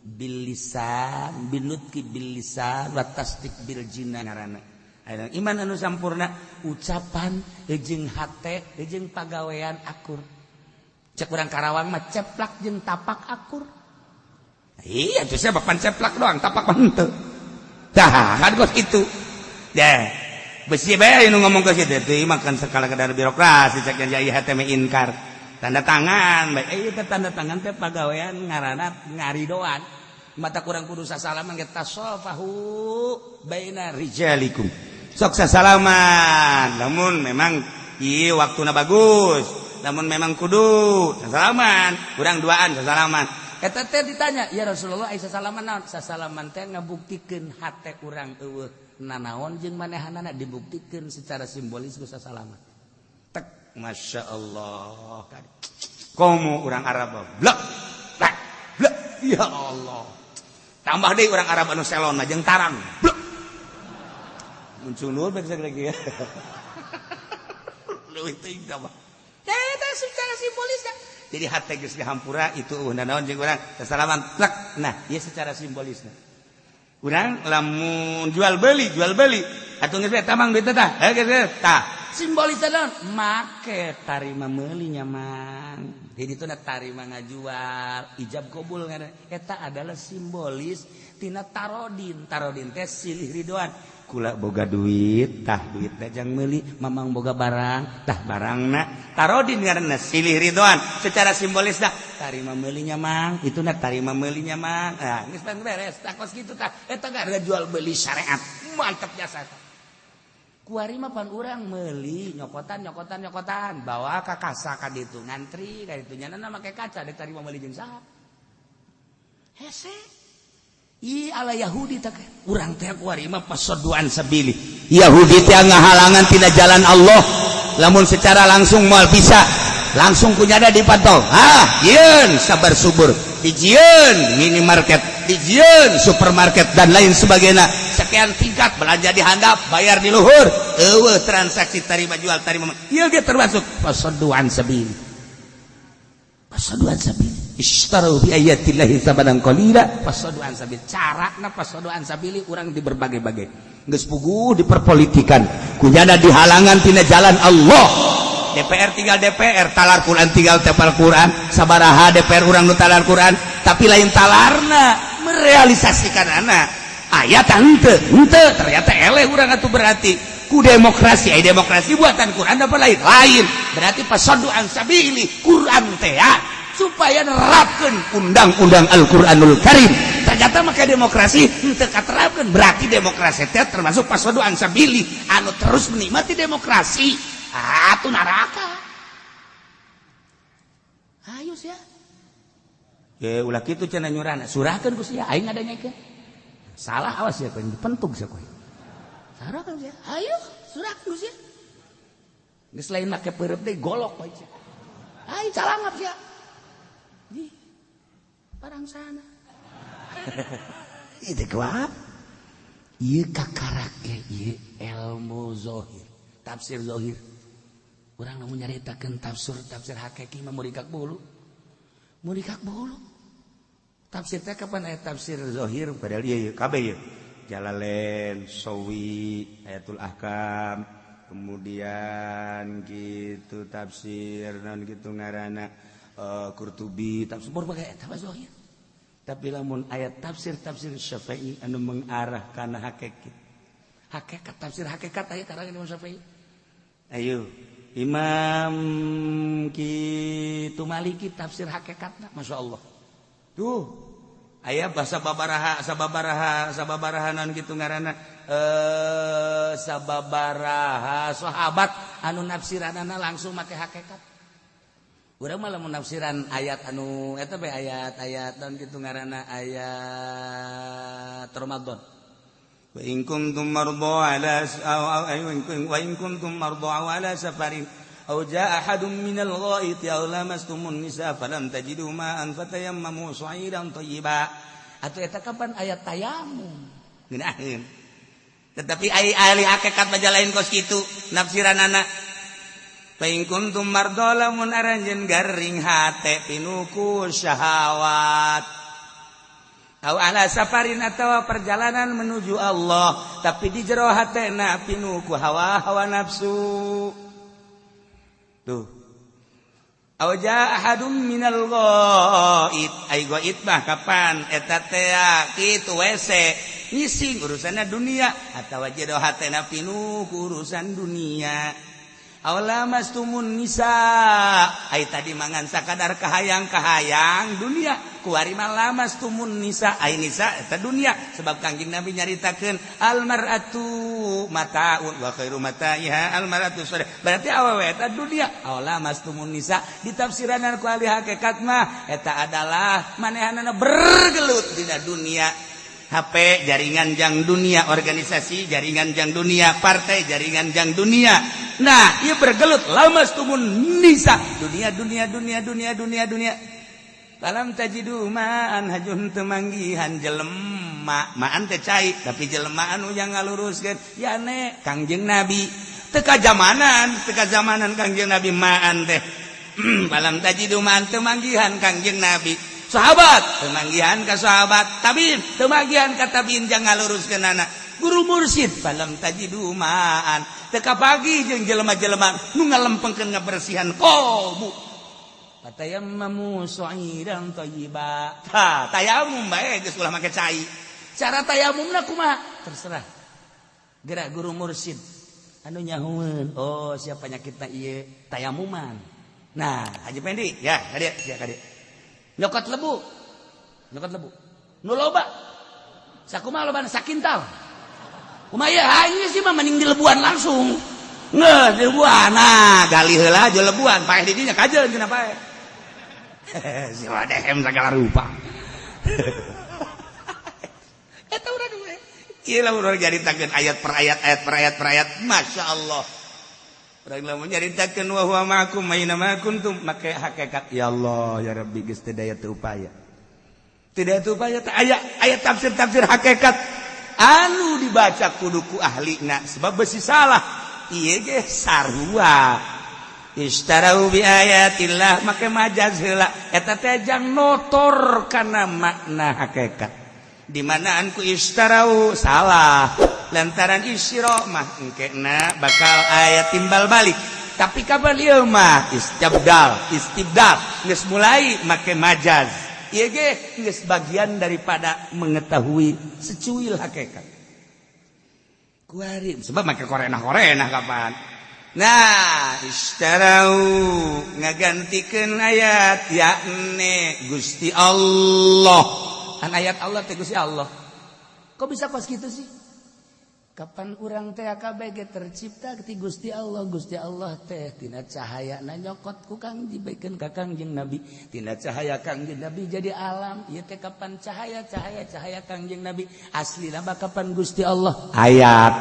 bil lisan binutki bil lisan wa tasdik bil jinan. Ngaranna iman anu sampurna, ucapan jeung hate jeung pagawean akur. Cek urang Karawang mah, ceplak jeung tapak akur. Iya tuh, siapa pan ceplak doang, tapak mah henteu. Tah kan kos itu deh, besi bae nu ngomong ke situ teh makan sekala kadar birokrasi. Cek yang hate mah inkar tanda tangan bae. Eh, teh tanda tangan teh pagawean ngaranna ngaridoan. Mata kurang kudu sasalaman ge, tasofahu baina rijalikum, sok sasalaman. Namun memang ieu waktuna bagus, namun memang kudu sasalaman, kurang duaan sasalaman. Eta teh ditanya, "Ya Rasulullah, ai sasalaman naon?" Sasalaman teh ngabuktikeun hate urang euweuh nanaon jeung manehanana, dibuktikeun secara simbolis ku sasalaman. Tek, Masya Allah, komo urang Arab, blek blek blek, ya Allah. Tambah deui urang Arab anu selon mah jeung tarang, blek muncul nur bae lagi ya. Leuwih teuing tambah eta secara simbolis. Jadi hate geus dihampura itu euweuh nanaon jeung urang sasalaman, plek. Nah, ieu secara simbolisna urang lamun jual beli, jual beli atuh geus tamang duit tah, eh geus tah, simbolis naon? Make tarima meuli nya, Mang. Jadi itu tarima ngajual, ijab kabul ngaranna. Eta adalah simbolis tina tarodin. Tarodin teh silih ridoan. Kula boga duit, tah duit jang meuli. Mamang boga barang, tah barangna tarodin, ngaranna silih ridhoan secara simbolis. Dah tarima meulinya, Mang, itu na tarima meulinya, Mang. Nah, geus beres tah, kos kitu tah. Eta harga jual beli syariat, mantap jasa. Kuari mah pan urang meuli nyokotan, nyokotan, nyokotan, bawa ka kasa ka ditu, ngantri ka ditu, nyana make kaca dek tarima meuli jeung saha. Hese. Ih, ala Yahudi tak urang teh kuari mah فصدوا عن سبيل. Yahudi teh ngahalangan tina jalan Allah. Lamun secara langsung moal bisa, langsung kunyada dipantau. Ah, yeun sabar subur, dijieun minimarket, dijieun supermarket, dan lain sebagainya. Sekian tingkat, belanja di handap, bayar di luhur, eueuh transaksi tarima jual, tarima. Ieu ge termasuk فصدوا عن سبيل, فصدوا عن سبيل. اشتروا بآيات الله ثمنا قليلا فصدوا عن سبيل. Carana فصدوا عن سبيل urang di berbagai-bagai geus puguh diperpolitikan, kunyana dihalangan tina jalan Allah. DPR tinggal DPR, talar Quran tinggal tepal Quran. Sabaraha DPR urang nu talar Quran, tapi lain talarna, merealisasikan anak ayat henteu henteu. Ternyata eleh urang atuh. Berarti ku demokrasi, ay demokrasi buatan Quran apa lain? Lain. Berarti فصدوا عن سبيل Quran teh ya, supaya nerapkeun undang-undang Al-Qur'anul Karim. Ternyata maka demokrasi henteu katerapkeun. Berarti demokrasi teh termasuk فصدوا عن سبيل. Anu terus menikmati demokrasi atuh neraka. Ayo sia. Ya ulah kitu cenah nyurana. Surahkeun ku sia, aing ngadanyakeun. Salah, awas ya kowe, dipentuk sia kowe. Surahkeun sia. Ayo, surahkeun ku sia. Geus lain make peureub deui, golok kowe sia. Ayo calangap sia. Di parang sana. Itu kuat. Ieu kakarak ge ieu ilmu zohir, tafsir zohir. Urang lamun nyaritakeun tafsir tafsir hakiki mah murikak bulu. Murikak bulu. Tafsir teh kapan aya tafsir zohir, padahal ieu kabeh ieu. Jalalain, Sawi, Ayatul Ahkam, kemudian gitu tafsir non gitu ngaranna Qurtubi, tafsir berbagai eta zohir. Tapi lamun ayat tafsir tafsir Syafi'i anu mengarah kana hakikat. Hakikat, tafsir hakikat aya karangan Imam Syafi'i. Ayo Imam kitu Maliki, tafsir hakikatna Masya Allah. Tuh aya bahasa babaraha, sababaraha, sababaraha non gitu ngaranna sababaraha sahabat anu nafsiranana langsung make hakikat. Urang mah lamun nafsiran ayat anu eta bae, ayat-ayat non gitu ngaranna ayat Ramadan. وإن كنتم مرضى على أو وإن كنتم مرضى أو على سفر أو جاء أحد من الغائط أو لامستم النساء فلم تجدوا ماء فتيمموا صعيدا طيبا. Atau eta kapan ayat tayamum ngeunaheun, tetapi ai ahli hakikat baca lain kos kitu nafsiranana. فإن كنتم مرضى, lamun aranjeun garing hate pinuh ku syahwat, أو على سفر atau perjalanan menuju Allah, tapi di jero hatena pinuh ku hawa hawa nafsu tuh, أو جاء أحد من الغائط, ai غائط mah kapan eta teh kitu WC, ngising, urusanna dunia, atawa jero hatena pinuh ku urusan dunia, أو لامستم النساء, ai tadi mangan sakadar kahayang-kahayang dunia, kuari mah لامستم النساء, ai nisa eta dunia, sebab Kangjeng Nabi nyaritakeun المرأة متاع وخير متاعها المرأة الصالحة. Berarti awewe eta dunia. أو لامستم النساء ditafsiran ku ahli hakikat mah eta adalah manehanana bergelut dina dunia. HP jaringan jang dunia, organisasi jaringan jang dunia, partai jaringan jang dunia. Nah, ia bergelut لامستم النساء, dunia, dunia, dunia, dunia, dunia, dunia. فلم تجدوا ماء, hajun temanggihan jelema, ماء teh cai, tapi jelema anu yang ngaluruskeun ya ne Kangjeng Nabi teka zamanan, teka zamanan Kangjeng Nabi ماء teh. فلم تجدوا ماء, temanggihan Kangjeng Nabi, sahabat temanggihan ka sahabat, tabiin temanggihan ka tabiin jangan ngaluruskeun anak guru mursyid. فلم تجدوا ماء, teka pagi jeung jelema-jelema nu ngalempengkeun ngabersihan qalbu, فتيمموا صعيدا طيبا. Tah, tayamum bae geus ulah make cai. Cara tayamumna kumaha terserah. Gerak guru mursyid anu nyahueun, oh siapa penyakitna ieu tayamuman. Nah, Haji Pendi, ya, kadieu, ya kadieu. Nyokot lebu. Nyokot lebu. Nu loba. Sakumaha lobana sakintal. Kumaha ieu ieu sih mah mending dilebuan langsung. Ngeus dilebuan. Nah, gali heula jo lebuan, paeh di dinya kajeun cenah paeh. Si wadehem segala rupa. Eta urang we. Ieu lah urang nyaritakeun ayat per ayat, ayat per ayat per ayat. Masya Allah. Urang lamun nyaritakeun wa huwa ma'akum aina ma kuntum make hakikat ya Allah ya Rabbi geus teu daya teu upaya. Tidak teu upaya teh aya ayat tafsir-tafsir hakikat anu dibaca kudu ku ahlina sebab besi salah. Ieu ge sarua. Ishtarau bi ayatillah make majaz heula eta teh jang notor kana makna hakikat. Di manaan ku ishtarau salah lantaran isyra mah engkena bakal aya timbal balik tapi kabar ieu mah istibdal istibdal geus mulai make majaz ieu ge geus bagian daripada mengetahui secuil hakikat kuari sebab make korenah-korenah kapan. Nah, ishtarau ngagantikeun ayat yakni Gusti Allah. Kan ayat Allah teh Gusti Allah. Kok bisa pas gitu sih? Kapan urang teh KBG tercipta ti Gusti Allah, Gusti Allah teh tina cahaya na nyokot ku Kang dibaikeun ka Kangjeng Nabi, tina cahaya Kangjeng Nabi jadi alam. Ieu teh kapan cahaya cahaya cahaya Kangjeng Nabi aslina mah kapan Gusti Allah ayat.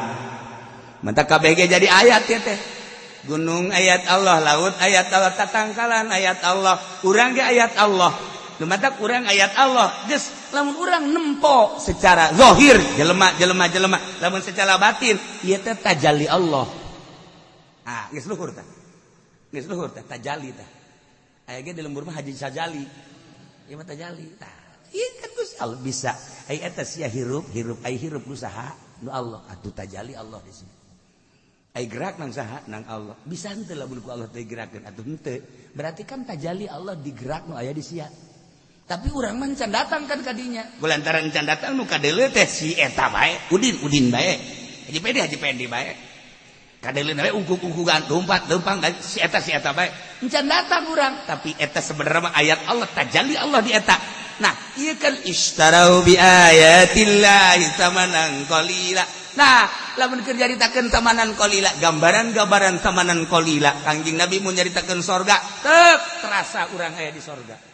Mantap KBG jadi ayat ya teh. Gunung ayat Allah, laut ayat Allah, tatangkalan ayat Allah, urang ge ayat Allah. Lumatak urang ayat Allah. Geus lamun urang nempo secara zahir jelema jelema jelema, lamun secara batin ieu teh tajalli Allah. Ah, geus luhur tah. Geus luhur tah tajalli tah. Aya ge di lembur mah Haji Sajali. Ieu mah tajalli tah. Ieu kan Gusti Allah bisa. Ai eta sia hirup, hirup ai hirup ku saha? Nu Allah. Atuh tajalli Allah di sini. Ai gerak nang saha? Nang Allah. Bisa henteu lamun ku Allah teh gerakeun atuh henteu. Berarti kan tajalli Allah digerak nu aya di sia. Tapi urang mah can datang kan kadinya. Kulantaran can datang nu kadeuleu teh si eta bae, Udin Udin bae. Haji Pendi Haji Pendi bae. Kadeuleu bae ungkuk-ungkukan lompat lempang si eta bae. Can datang urang, tapi eta sebenarnya mah ayat Allah, tajalli Allah di eta. Nah, ieu kan ishtarau bi ayatillahi tsamanan qalila. Nah, lamun keur nyaritakeun tamanan qalila, gambaran-gambaran tamanan qalila, Kangjeng Nabi mun nyaritakeun sorga, tek terasa urang aya di sorga.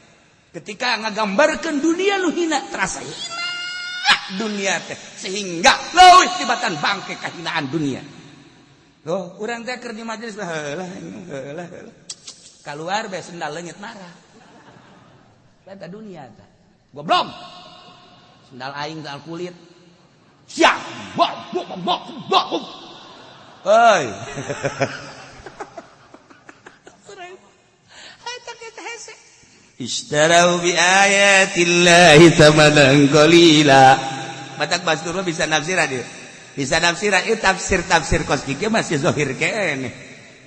Ketika ngagambarkeun dunia nu hina, terasa hina dunia teh sehingga leuwih tibatan bangke kahinaan dunia. Loh, urang teh keur di majelis heula heula heula. Kaluar bae sendal leungit marah. Eta dunia teh. Goblok. Sendal aing sendal kulit. Siap. Bok bok bok bok. Hei. Eta kita hese. Ishtarau bi ayatillahi tsamanan qalila. Batak Bastur mah bisa nafsiran dia. Bisa nafsiran ieu tafsir-tafsir kos kieu masih zahir keneh.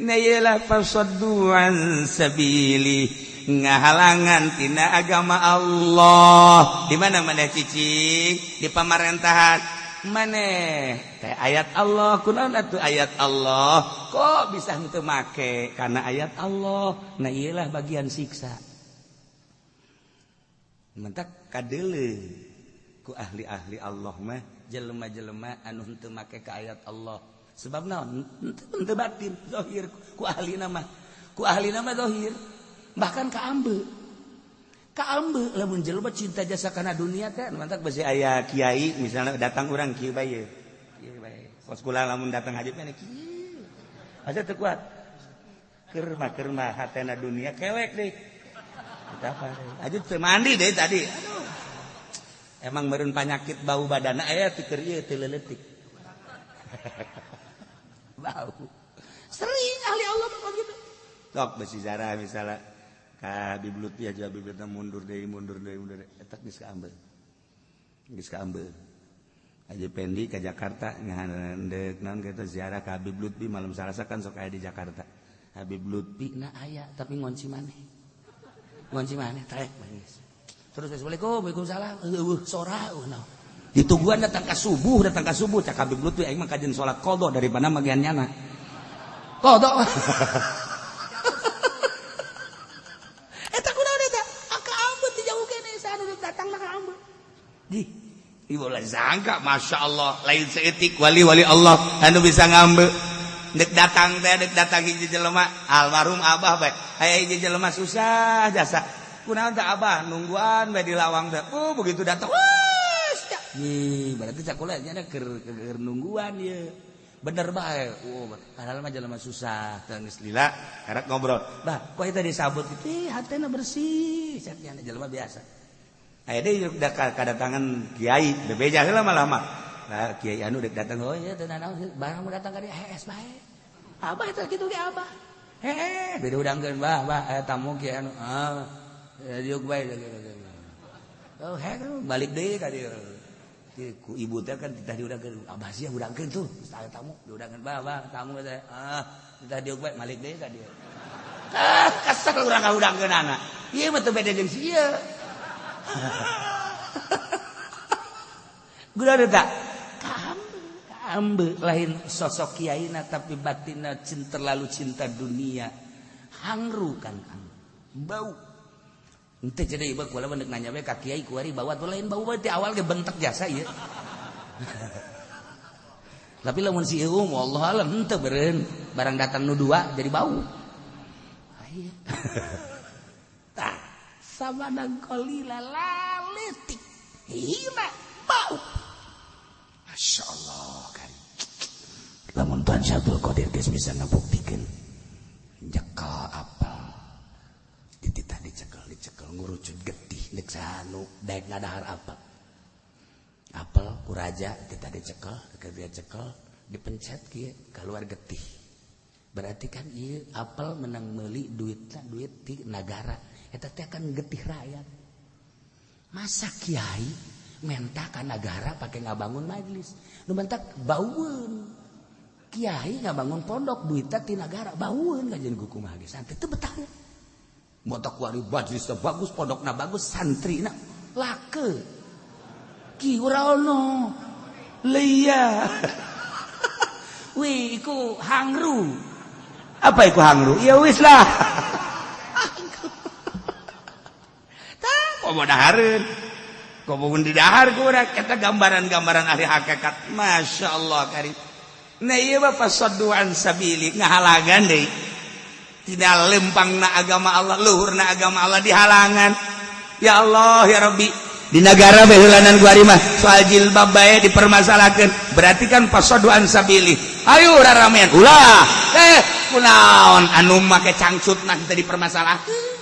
Na ieu lah fasaddu an sabili ngahalangan tina agama Allah. Di mana maneh cicing? Di pamarentahan. Maneh teh ayat Allah kunaon atuh ayat Allah? Kok bisa henteu make karena ayat Allah? Nah ieu lah bagian siksa. Mentak kadeuleu ku ahli-ahli Allah mah jelema-jelema anu henteu make ka ayat Allah. Sebab naon? Henteu batin, zahir ku ahli nama. Ku ahli nama zahir. Bahkan ka ambe. Ka ambe lamun jelema cinta jasa kana dunia teh mantak besi aya kiai misalnya datang urang kieu bae. Kieu bae. Kos kula lamun datang haji mah kieu. Asa teu kuat. Keur mah hatena dunia kelek deui. Aja teu mandi deh tadi. Aduh. Emang meureun panyakit bau badana aya ti keur ieu teu leuletik. Bau. Sering ahli Allah mah gitu. Sok besi zarah misalnya ka Habib Lutfi aja Habib Lutfi mundur deui mundur deui mundur deui eta geus kaambeul. Geus kaambeul. Haji Pendi ke Jakarta ngahandeuk naon kitu ziarah ka Habib Lutfi malam Salasa kan sok aya di Jakarta. Habib Lutfi na aya tapi ngonci maneh. Ngonci maneh trek geus. Terus assalamualaikum, waalaikumsalam. Eueuh sora eueuh naon. Ditungguan datang ka subuh, datang ka subuh cak Habib Lutfi aing mah kajian salat qadha daripada magian nyana. Qadha. Eta kunaon eta? Aka ambet di jauh kene saha nu datang ka ambet. Di ibu lah sangka Masya Allah lain seetik wali-wali Allah anu bisa ngambe. Dek datang teh dek datang hiji jelema almarhum abah bae. Aya hiji jelema susah jasa. Kunaon teh abah nungguan bae di lawang teh. Oh begitu datang wah nih berarti cakula nya keur nungguan ieu. Bener bae. Oh padahal mah jelema susah teh geus lila karek ngobrol. Bah kok eta disabut kitu ih hatena bersih cak nya jelema biasa. Aya deui kadatangan kiai bebeja heula malah mah. Nah kiai anu dek datang oh ieu teh naon barang mau datang ka dieu hees bae. Abah eta kitu ge abah. Heeh beda udangkeun bah bah aya tamu kiai anu ah diuk bae. Oh heeh balik deui ka dieu. Ku ibu teh kan titah diudangkeun abah sia udangkeun tuh aya tamu diudangkeun bah bah tamu teh ah titah diuk bae balik deui ka dieu. Ah kesel urang ngaudangkeun anak. Ieu mah teu beda jeung si ieu. Guna tak kaambe lain sosok kiaina tapi batinna cinta terlalu cinta dunia hangru kan kang bau ente jadi ieu kula mah nanya we ka kiai kuari bawa tuh lain bau teh awal ge bentek jasa ieu. Tapi lamun si ieu wallahu alam henteu beureun barang datang nu dua jadi bau. Tah samadang qalila laletik hina bau. Masya Allah kari. Lamun Tuhan Syabdul Qadir geus bisa ngabuktikeun nyekel apel dititah dicekel dicekel ngurucut getih deuk sanu daek ngadahar apel. Apel ku raja dititah dicekel keur dia cekel dipencet kieu keluar getih. Berarti kan ieu apel menang meuli duitna duit ti nagara. Eta teh kan getih rakyat. Masa kiai menta ka nagara pake ngabangun majelis. Nu mentak baueun. Kiai ngabangun pondok duitna ti nagara baueun kajian ku kumaha ge santri teu betah. Motak kuari majelisna bagus, pondokna bagus, santrina lake. Ki ora ono. Leia. Wih, iku hangru. Apa iku hangru? Ya wis lah. Tah, komo dahareun. Komo di dahar ku urang eta gambaran-gambaran ahli hakikat. Masya Allah kari. Nah ieu mah fasaddu an sabili ngahalangan deui. Tidak lempangna agama Allah, luhurna agama Allah dihalangan. Ya Allah ya Rabbi. Di negara beheulanan kuari mah soal jilbab bae dipermasalahkeun. Berarti kan fasaddu an sabili. Ayo raramean ulah. Kunaon anu make cangcut nah teu dipermasalahkeun.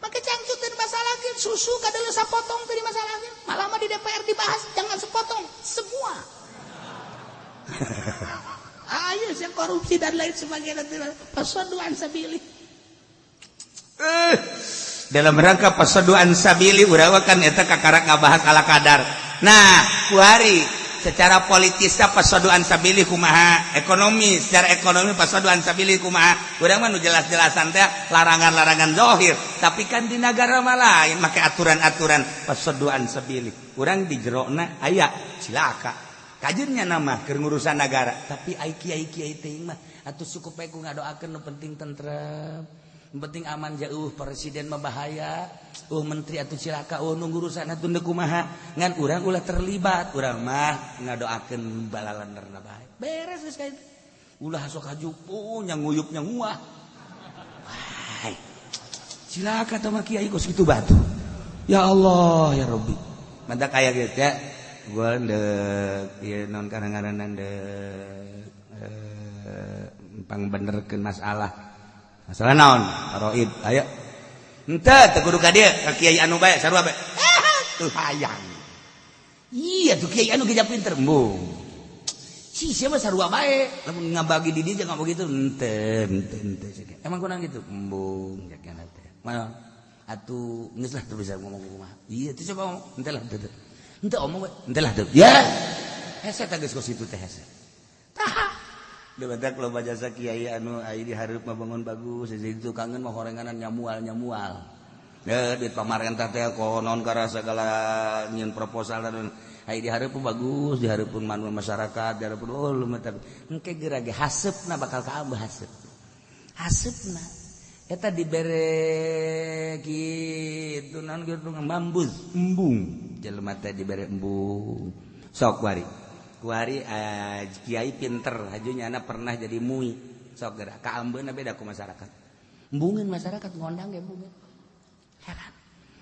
Make cangcut teu dimasalahkeun, susu kadeuleum sapotong teu dimasalahkeun. Malah mah di DPR dibahas jangan sepotong, semua. Ayo yang korupsi dan lain sebagainya fasaddu an sabili. Dalam rangka fasaddu an sabili urang kan eta kakarak ngabahas ala kadar. Nah, kuari secara politisnya fasaddu an sabili kumaha, ekonomi secara ekonomi fasaddu an sabili kumaha. Urang mah nu jelas-jelasan teh larangan-larangan zahir, tapi kan di nagara mah lain make aturan-aturan fasaddu an sabili. Urang di jerona aya cilaka. Kajennya nama keur ngurusan nagara, tapi ai kiai-kiai teuing mah atuh cukup bae ku ngadoakeun nu penting tentrem, nu penting aman jauh presiden mah bahaya, menteri atuh cilaka, nu ngurusan atuh deuk kumaha, ngan urang ulah terlibat, urang mah ngadoakeun balalenerna bae. Beres geus ka itu. Ulah sok hajupu nya nguyup nya nguah. Wah. Cilaka teh mah kiai kos kitu batu. Ya Allah ya Rabbi. Mantak aya kieu teh. Gua ndek ieu naon karang-karanan ndek pangbenerkeun masalah. Masalah naon? Faraid. Ayo. Henteu teu kudu ka dieu, ka kiai anu bae sarua bae. Tuh hayang. Iya tuh kiai anu geus pinter. Embung. Si sia mah sarua bae. Lamun ngabagi di dieu jangan begitu. Henteu, henteu, henteu. Emang kunaon kitu? Embung cek teh. Mana? Atuh geus lah teu bisa ngomong kumaha. Iya tuh coba ngomong. Henteu lah henteu. Henteu omong we, henteu lah teu. Ya. Hese teh geus kos kitu teh hese. Tah. Deui batak loba jasa kiai anu aya di hareup mah bangun bagus, jadi tukangeun mah horenganan nyamual-nyamual. Duit pamarentah teh konon karena segala nyieun proposal dan Ai dihareupeun bagus, dihareupeun manu masyarakat, dihareupeun oh lu mah, tapi engke geura ge haseupna bakal kaambeu haseup. Haseupna eta dibere kitu naon kitu ngambus, embung. Jelema teh dibere embung. Sok kuari. Kuari kiai pinter, hajunya anak pernah jadi mui. Sok geura kaambeuna beda ku masyarakat. Embungeun masyarakat ngondang ge embungeun. Heran.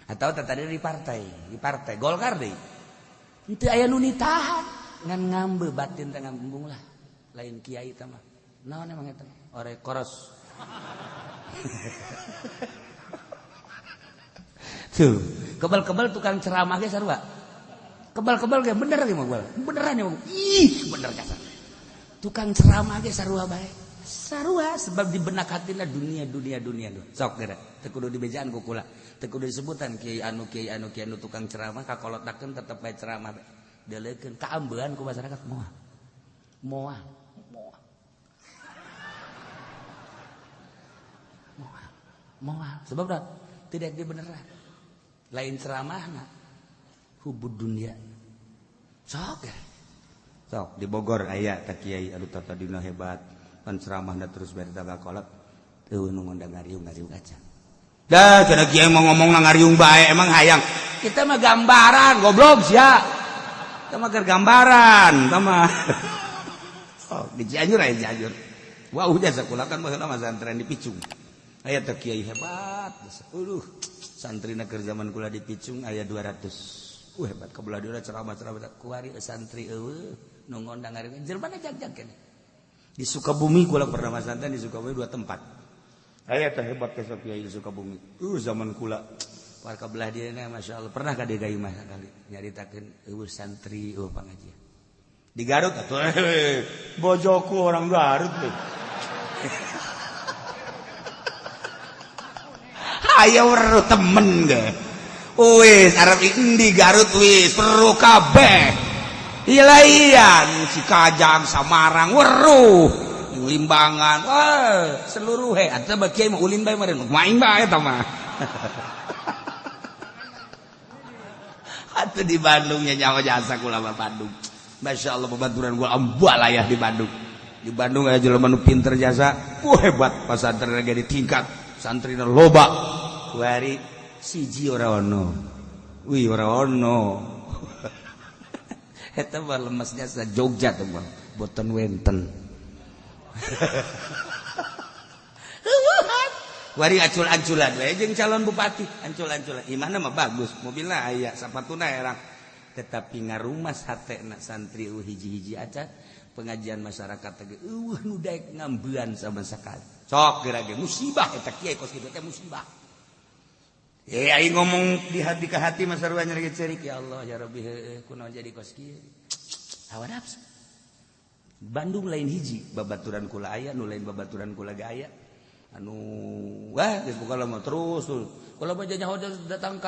Atau tadi di partai Golkar deui. Henteu aya nu nitahan, ngan ngambe batin teh ngambung lah. Lain kiai teh mah. Naon emang eta? Ore koros. Tuh, kebal-kebal tukang ceramah ge sarua. Kebal-kebal ge bener ge mah beneran ya. Ih, bener kasar. Tukang ceramah ge sarua bae. Sarua sebab di benak hatina dunia dunia dunia dunia. Sok geura teu kudu dibejaan ku kula, teu kudu disebutan kiai anu kiai anu kiai anu tukang ceramah kakolotakeun tetep bae ceramah bae. Deleukeun kaambean ku masyarakat moal. Moal, moal. Moal. Moal sebab dah tidak dibeneran. Lain ceramahna hubud dunia. Sok geura. Sok di Bogor aya ka kiai anu tadina hebat. Pan ceramahna terus bari kolot teu nu ngondang ngariung-ngariung aja. Dah cenah kiai mau ngomong ngariung bae emang hayang. Kita mah gambaran goblok sia. Kita mah keur gambaran, kita mah. Oh, di Cianjur aya Cianjur. Wah, udah sakola kan baheula mah santren di Picung. Aya teh kiai hebat. Aduh, santrina keur zaman kula di Picung aya 200. Hebat kabelah dieu ceramah-ceramah kuari santri eueuh nu ngondang ngariung. Jelema jag-jag keneh. Di Sukabumi kula pernah masantren di Sukabumi dua tempat. Aya teh hebat ke kiai di Sukabumi. Zaman kula warga belah dieuna masyaallah pernah ka dieu mah sakali nyaritakeun eueuh santri eueuh pangajian. Di Garut atuh bojoku orang Garut teh. Aya weruh temen ge. Wis arep endi Garut wis weruh kabeh. Ilaian si Kajang Samarang weruh Limbangan wah seluruh he atuh mah kiai mah ulin bae meureun main bae eta mah. Atuh di Bandung nya nyawa jasa kula mah Bandung. Masyaallah babaturan gua ambalayah di Bandung. Di Bandung aya jelema nu pinter jasa, wah hebat pasantren ge ditingkat, santrina loba. Kuari siji ora ono. Wih ora ono. Eta mah lemesnya sa Jogja tuh mah, boten wenten. Wari acul-aculan we jeung calon bupati, ancul-anculan. Imahna mah bagus, mobilna aya, sapatuna erang. Tetapi ngarumas hatena santri eueuh hiji-hiji acan, pengajian masyarakat teh eueuh nu daek ngambean sama sekali. Sok geura ge musibah eta kiai kos kitu teh musibah. Aing ngomong di hati ke hati mah sarua nyeri cerik ya Allah ya Rabbi heueuh kunaon jadi kos kieu. Hawa nafsu. Bandung lain hiji babaturan kula aya nu lain babaturan kula ge aya. Anu wah geus buka mah terus tuh. Kula mah nyaho datang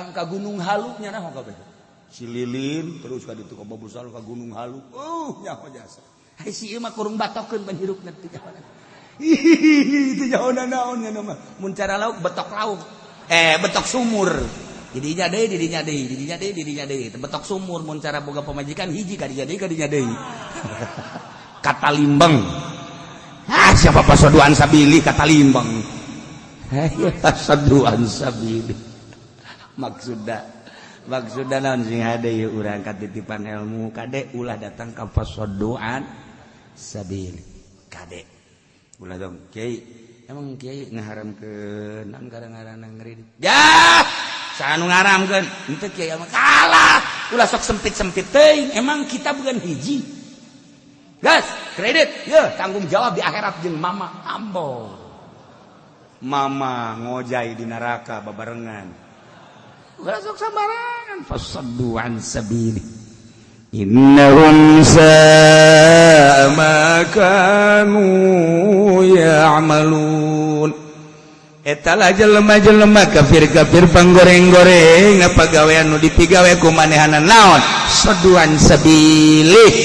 ka Gunung Halu nya naon kabeh. Si Lilin terus ka ditu ka Babusal ka Gunung Halu. Nyaho jasa. Hai si ieu mah kurung batokeun ban hirupna teh nyaho. Itu jauh naon nya mah. Mun cara lauk betok lauk. Betok sumur. Didinya deui, didinya deui, didinya deui, didinya deui. Betok sumur mun cara boga pamajikan hiji ka dinya deui. Kata limbeng. Ah siapa pasoduan sabili kata limbeng. Pasoduan sabili. Maksudna naon sing hade ieu urang katitipan ilmu kade ulah datang ka pasoduan sabili. Kade. Ulah dong kiai emang kiai ngaharamkeun naon gara-gara ngridit ya saha nu ngaharamkeun henteu kiai mah kalah ulah sok sempit-sempit teuing emang kita bukan hiji gas kredit ye tanggung jawab di akhirat jeung mama ambo mama ngojai di neraka babarengan ulah sok sambarangan fasaddu an sabili Innahum sa'a ma kanu ya'malun. Eta lah jelema-jelema kafir-kafir panggoreng-goreng apa gawean nu dipigawe ku manehana naon saduan sabilih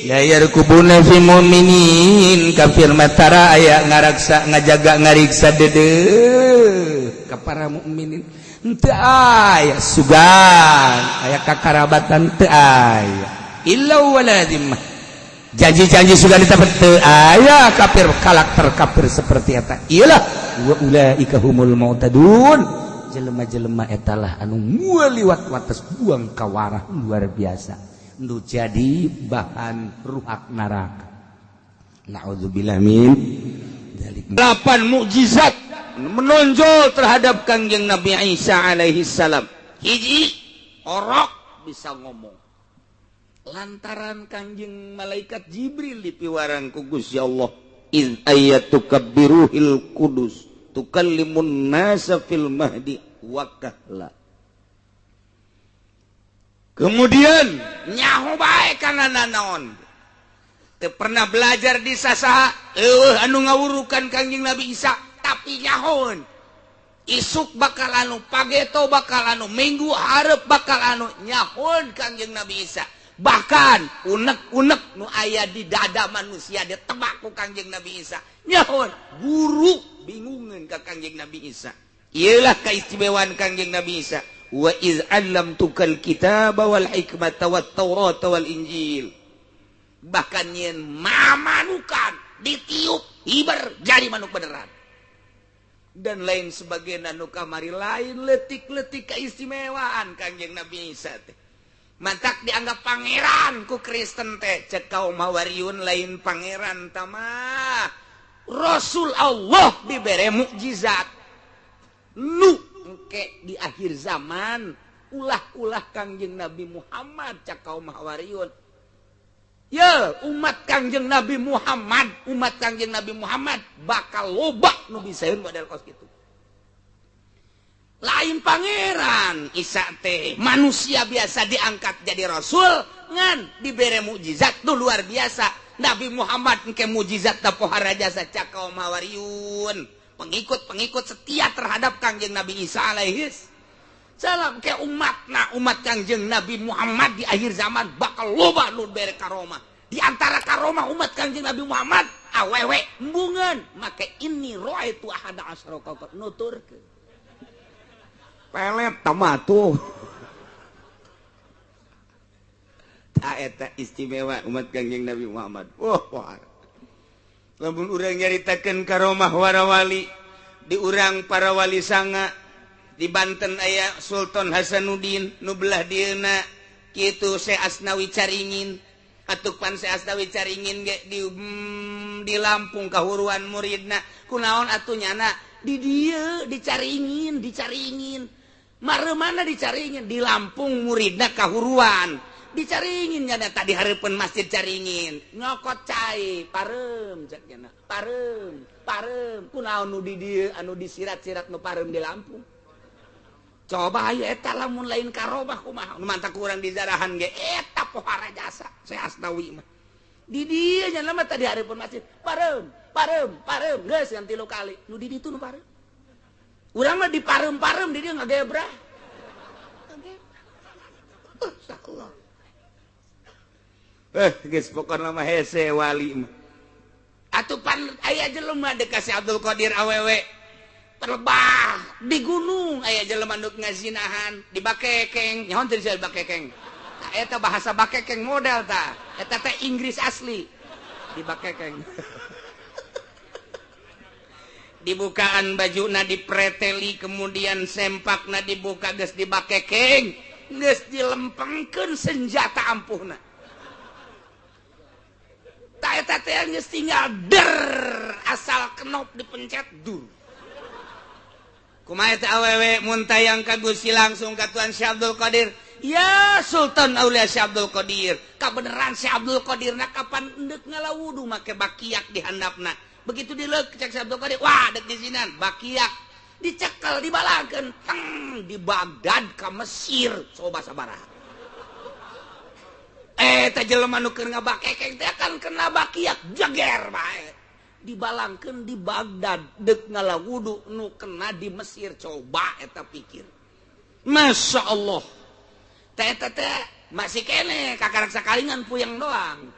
la yarkubuna fi mu'minin kafir matara aya ngaraksa ngajaga ngariksa deudeuh ka para mukminin Teu aya sugan, aya kakarabatan teu aya. Illa wala dhimmah. Janji-janji sugan ditepet teu aya kafir karakter kafir seperti eta. Iyalah wa ulaika humul mu'tadun. Jelema-jelema eta lah anu liwat wates buang kawarah luar biasa. Nu jadi bahan ruhak neraka. Na'udzubillah min dzalik. 8 mukjizat menonjol terhadap Kangjeng Nabi Isa alaihi salam. Hiji, orok bisa ngomong. Lantaran Kangjeng malaikat Jibril dipiwarang ku Gusti Allah, iz ayyatuka biruhil kudus tukallimun nasa fil mahdi wa kahla. Kemudian nyaho bae kana nanaon. Teu pernah belajar di sasaha, eueuh anu ngawurukan Kangjeng Nabi Isa, tapi nyahoeun. Isuk bakal anu, pageto bakal anu, minggu hareup bakal anu, nyahoeun Kangjeng Nabi Isa. Bahkan unek-unek nu aya di dada manusia ditebak ku Kangjeng Nabi Isa. Nyahoeun, guru bingungeun ka Kangjeng Nabi Isa. Ieulah kaistimewaan Kangjeng Nabi Isa. Wa iz 'allamtukal kitaba wal hikmata wat taurata wal injil. Bahkan nyeun mamanukan ditiup hiber jadi manuk beneran. Dan lain sebagainya nu kamari lain letik-letik keistimewaan Kangjeng Nabi Isa teh. Mantak dianggap pangeran ku Kristen teh, cek kaum Hawariun lain pangeran tamah. Rasul Allah dibere mukjizat. Nu engke di akhir zaman ulah-ulah Kangjeng Nabi Muhammad cek kaum Hawariun. Ya, umat Kangjeng Nabi Muhammad, umat Kangjeng Nabi Muhammad bakal loba nu bisaeun model kos kitu. Lain pangeran Isa teh, manusia biasa diangkat jadi rasul ngan dibere mukjizat tuh luar biasa. Nabi Muhammad engke mukjizat da pohara jasa cak kaum Hawariun, pengikut-pengikut setia terhadap Kangjeng Nabi Isa alaihi salam ke umatna, umat Kangjeng Nabi Muhammad di akhir zaman bakal loba nu bere karomah. Di antara karomah umat Kangjeng Nabi Muhammad awewe embungeun make inni ra'aitu ahada asyara kaukab nuturkeun. Pelet tamatuh. Ta eta istimewa umat Kangjeng Nabi Muhammad. Wah, wah. Lamun urang nyaritakeun karomah warawali di urang para wali sanga di Banten aya Sultan Hasanuddin nu belah dieuna kitu Syekh Asnawi Caringin. Atuh pan Syekh Asnawi Caringin ge di Lampung kahuruan muridna. Kunaon atuh nyana di dieu dicaringin, dicaringin. Mare mana dicaringin di Lampung muridna kahuruan. Dicaringin nyana tadi hareupeun masjid Caringin. Nyokot cai pareum cek nyana. Pareum, pareum. Kunaon nu di dieu anu disirat-sirat nu pareum di Lampung. Coba ayo eta lamun lain karomah kumaha nu mantak urang di zarahan ge eta pohara jasa Syekh Asnawi mah. Di dieu nya mah tadi hareupeun masjid pareum, pareum, pareum geus yang 3 kali. Nu di ditu nu pareum. Urang mah di pareum-pareum di dieu ngagebrah. Masyaallah. Geus pokona mah hese wali mah. Atuh pan aya jelema deuk ka Syekh Abdul Qadir awewe terbah di gunung aya jelema nu ngazinahan di bakekeng nyaho teu disebut bakekeng. Tah eta bahasa bakekeng model tah. Eta teh Inggris asli di bakekeng. Dibukaan bajuna dipreteli kemudian sempakna dibuka geus di bakekeng geus dilempengkeun senjata ampuhna. Tah eta teh geus tinggal der asal kenop dipencet dur. Kumaha teh awewe mun tayang ka Gusti langsung ka Tuan Syekh Abdul Qadir. Ya Sultan Aulia Syekh Abdul Qadir. Kabeneran Syekh Abdul Qadir na kapan endek ngalawudu make bakiak di handapna. Begitu dileuk cek Syekh Abdul Qadir, wah dek di sinan bakiak dicekel dibalakeun teng di Baghdad ka Mesir coba sabaraha. Teh jelema nu keur ngabakekeng teh kan kena bakiak jeger bae. Dibalangkeun di Baghdad dek ngalawudu nu kena di Mesir coba eta pikir. Masya Allah. Teh teh teh masih kene kakarak sakali ngan puyeng doang.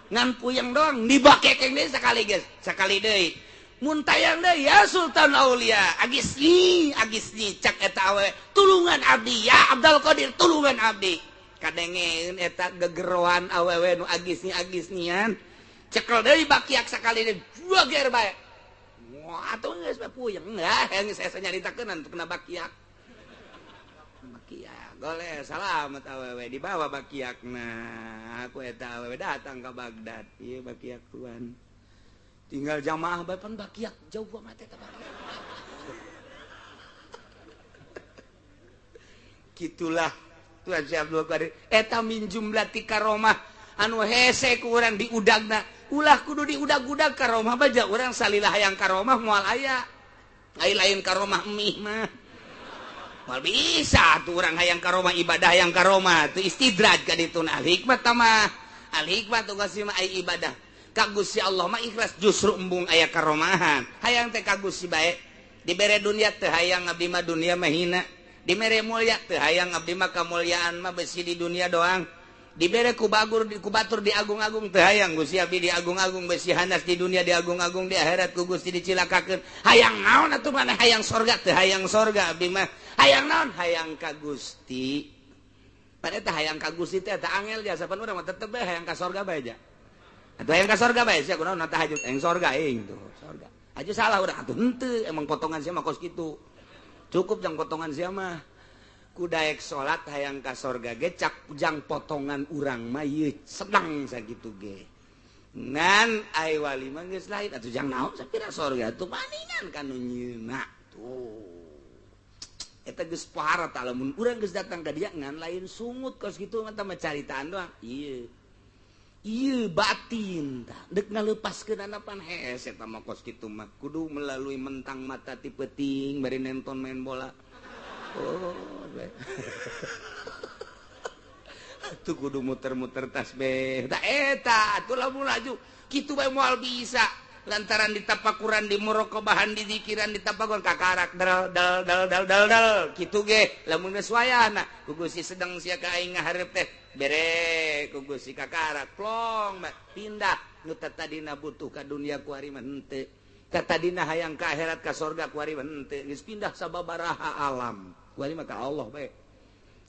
Ngan puyeng doang dibakekeng deui sakali geus, sakali deui. Mun tayang deui ya Sultan Aulia, agisni agisni cak eta awewe, tulungan abdi ya Abdul Qadir, tulungan abdi. Kadengeun eta gegeroan awewe nu agisni agisnian. Cekel deui bakiak sakali deui juager bae. Wah, atuh geus bae puyeng lah, geus asa nyaritakeun atuh kena bakiak. Bakiak goleh salamet awewe dibawa bakiakna. Aku eta awewe datang ke Baghdad. Ieu bakiak tuan. Tinggal jamaah bae pan bakiak jauh banget eta bakiak. Gitulah Tuan Syekh Abdul Qadir eta min jumlati karomah anu hese ku urang diudagna. Ulah kudu diudag-udag karomah baja urang salilah hayang karomah moal aya. Ai lain karomah mih mah. Moal bisa tuh urang hayang karomah ibadah hayang karomah tuh istidraj ka ditu al hikmah mah. Al hikmah tugas mah ai ibadah. Ka Gusti Allah mah ikhlas justru embung aya karomahan. Hayang teh ka Gusti bae. Dibere dunia teu hayang abdi mah dunia mah hina. Dibere mulia teu hayang abdi mah kamuliaan mah besi di dunia doang. Dibere ku bagur ku batur diagung-agung teu hayang Gusti abdi diagung-agung besi hanas di dunia diagung-agung di akhirat ku Gusti dicilakakeun. Hayang naon atuh maneh hayang sorga teu hayang sorga abdi mah. Hayang naon hayang ka Gusti. Pan eta hayang ka Gusti teh eta angel jasa pan urang mah tetep bae hayang ka sorga bae ja. Atuh hayang ka sorga bae sia kunaon tahajud hayang sorga aing tuh sorga. Aja salah urang atuh henteu emang potongan sia mah kos kitu. Cukup jang potongan sia mah. Ku daek salat hayang ka sorga ge cak jang potongan urang mah ieu sedang sakitu ge. Ngan ai wali mah geus lain atuh jang naon sapira sorga atuh paningan ka nu nyeuna tuh. Eta geus pohara tah lamun urang geus datang ka dia ngan lain sungut kos kitu mah tah caritaan doang. Ieu. Ieu batin tah dek ngalepaskeun pan hese eta mah kos kitu mah kudu melalui mentang mata ti peuting bari nonton main bola. Oh, atuh kudu muter-muter tasbih. Tah eta atuh lamun laju kitu bae moal bisa lantaran ditapakuran di muraqabahan di zikiran ditapakuran kakarak dal dal dal dal dal dal kitu ge lamun geus wayahna ku Gusti sedang sia ka aing ngahareup teh bere ku Gusti kakarak plong pindah nu tadina butuh ka dunia ku ari mah henteu katadina hayang ka akhirat ka sorga ku ari mah henteu geus pindah sababaraha alam ku ari mah ka Allah bae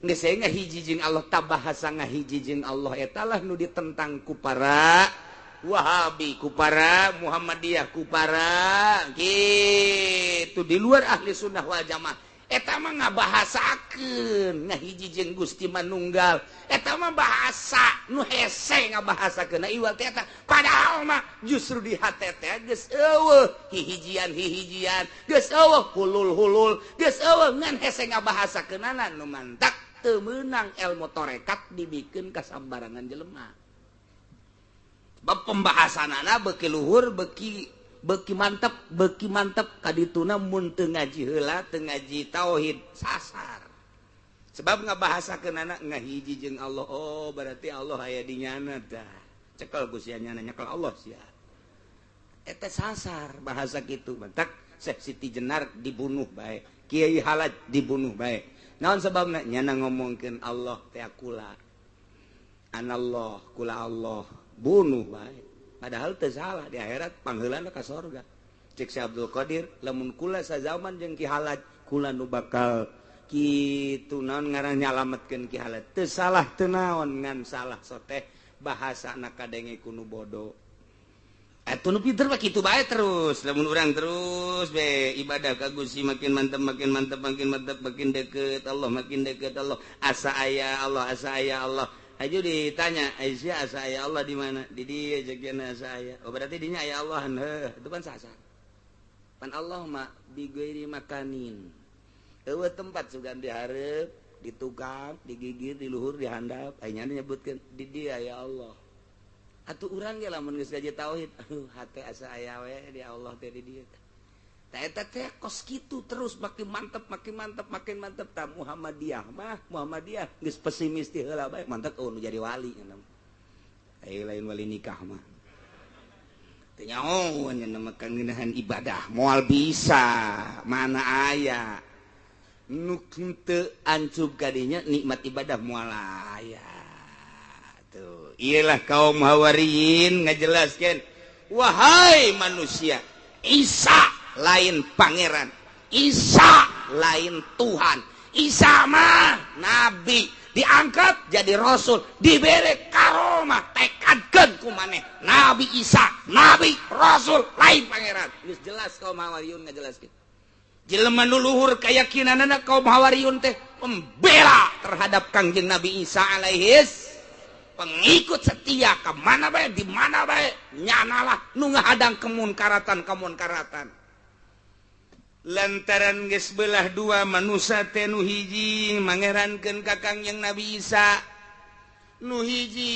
geus saya ngahiji jeung Allah tabahasa ngahiji jeung Allah eta lah nu ditentang ku para Wahabi, ku para Muhammadiyah, ku para gitu di luar ahli sunnah wal jamaah. Eta mah ngabahasakeun ngahiji jeung Gusti manunggal. Eta mah bahasa nu hese ngabahasakeun iwal teh eta. Padahal mah justru di hate teh geus eueuh hihijian-hihijian, geus eueuh hulul-hulul, geus eueuh ngan hese ngabahasakeunana nu mantak teu meunang ilmu tarekat dibikeun ka sambarangan jelema. Bab pembahasanana beuki luhur beuki beuki mantep kadituna mun teu ngaji heula teu ngaji tauhid sasar. Sebab ngabahasakeunana ngahiji jeung Allah. Oh, berarti Allah aya di nyana tah. Cekel ku sia nyana nyekel Allah sia. Eta sasar bahasa kitu. Mantak Syekh Siti Jenar dibunuh bae, Kiai Halaj dibunuh bae. Naon sababna nyana ngomongkeun Allah teh kula. Anallah kula Allah. Bunuh bae. Padahal teu salah di akhirat pangheulana ka sorga. Cek Syekh Abdul Qadir lamun kula sazaman jeung Ki Halaj kula nu bakal kitu naon ngaran nyalametkeun Ki Halaj. Teu salah teu naon ngan salah soteh bahasana kadenge ku nu bodoh. Atuh nu pinter mah kitu bae terus. Lamun urang terus be ibadah ka Gusti makin mantep makin mantep makin mantep makin deket Allah makin deket Allah. Asa aya Allah asa aya Allah. Aju ditanya, Aisyah asa aya Allah di mana? Di dia jagiana asa aya. Oh berarti dinya aya Allah heuh, itu kan sasar. Pan Allah mah bi ghairi makanin. Eueuh tempat sugan dihareup, ditukang, digigir, di luhur, di handap, aya nya nyebutkeun di dia ya Allah. Atuh urang ge lamun geus gaji tauhid, aduh hate asa aya we di Allah teh di dieu. Tah eta teh kos kitu terus makin mantep makin mantep makin mantep tah Muhammadiyah mah Muhammadiyah geus pesimis ti heula bae mantep eueuh nu jadi wali nya ai lain wali nikah mah teu nyaho nya makan ngeunahan ibadah moal bisa mana aya nu teu ancub kadinya nikmat ibadah moal aya tuh iyalah kaum Hawariyin ngajelaskeun wahai manusia Isa lain pangeran, Isa lain Tuhan, Isa mah nabi diangkat jadi rasul, diberi karomah, tekadkeun ku maneh Nabi Isa nabi rasul lain pangeran. Geus jelas kaum Hawariyun ngajelaskeun. Jelema nu luhur keyakinanana kaum Hawariyun teh pembela terhadap Kangjeng Nabi Isa alaihis, pengikut setia ke mana bae di mana bae nyanalah nu ngahadang kemunkaratan-kemunkaratan. Lantaran geus belah dua manusia teh, nu hiji mangerankeun ka Kangjeng Nabi Isa, nu hiji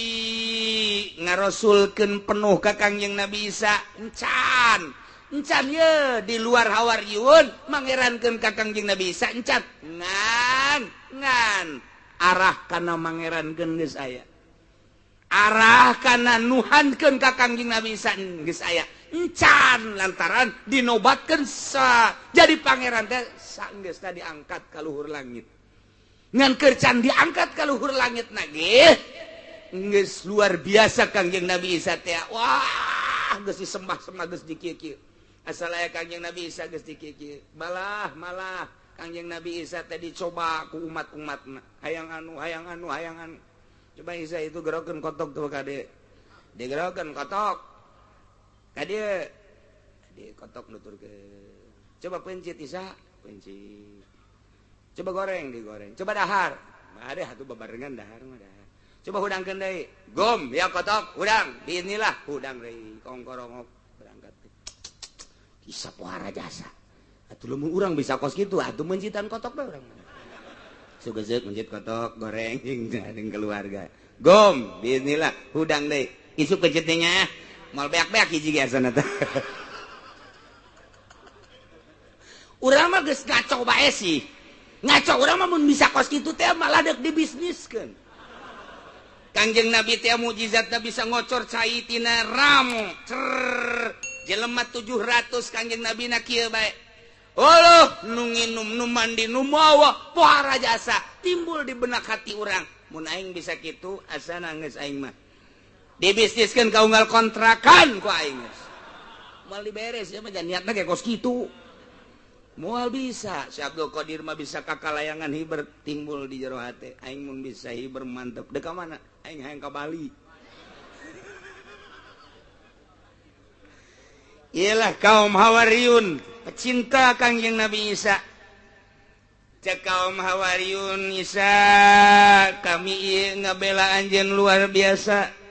ngarosulkeun penuh ka Kangjeng Nabi Isa. Encan encan ye di luar Hawariyun mangerankeun ka Kangjeng Nabi Isa encan, ngan ngan arah kana mangerankeun geus aya, arah kana nuhankeun ka Kangjeng Nabi Isa geus aya encan, lantaran dinobatkeun sa jadi pangeran teh sanggeusna diangkat ka luhur langit. Ngan keur can diangkat ka luhur langit na ge geus luar biasa Kangjeng Nabi Isa teh. Wah, geus disembah-sembah, geus dikieu-kieu. Asal aya Kangjeng Nabi Isa geus dikieu-kieu. Balah malah Kangjeng Nabi Isa teh dicoba ku umat-umatna, hayang anu hayang anu hayang anu. Coba Isa itu gerokeun kotok tuh kade, digerokeun kotok kade, di kotok nuturkeun. Coba pencit Isa, pencit. Coba goreng, digoreng. Coba dahar, ada atuh babarengan dahar mah dahar. Coba hudangkeun deui, gom ya kotok hudang, inilah hudang deui kongkorongok berangkat. Isa pohara jasa. Atuh lamun urang bisa kos kitu, atuh mencitan kotok bae urang. Sugezeuk mencit kotok goreng jeung keluarga. Gom, bismillah, hudang deui. Isuk pencitnya moal beak-beak hiji ge asana teh. Urang mah geus ngaco bae sih. Ngaco urang mah mun bisa kos kitu teh malah deuk dibisniskeun. Kangjeng Nabi teh mukjizatna bisa ngocor cai tina ramu. Cer jelema 700 Kangjeng Nabi na kieu bae. Oloh nu nginum nu mandi nu mawa pohara jasa timbul di benak hati urang. Mun aing bisa kitu asana geus aing mah. Dibisniskeun ka unggal kontrakan ku aing geus. Moal diberes ya mah niatna ge kos kitu. Moal bisa. Si Abdul Qadir mah bisa kakalayangan hiber timbul di jero hate. Aing mun bisa hiber mantep. Deuk ka mana? Aing hayang ka Bali. Iyalah kaum Hawariyun pecinta Kangjeng Nabi Isa. Cek kaum Hawariyun, Isa kami ieu ngabela anjeun luar biasa.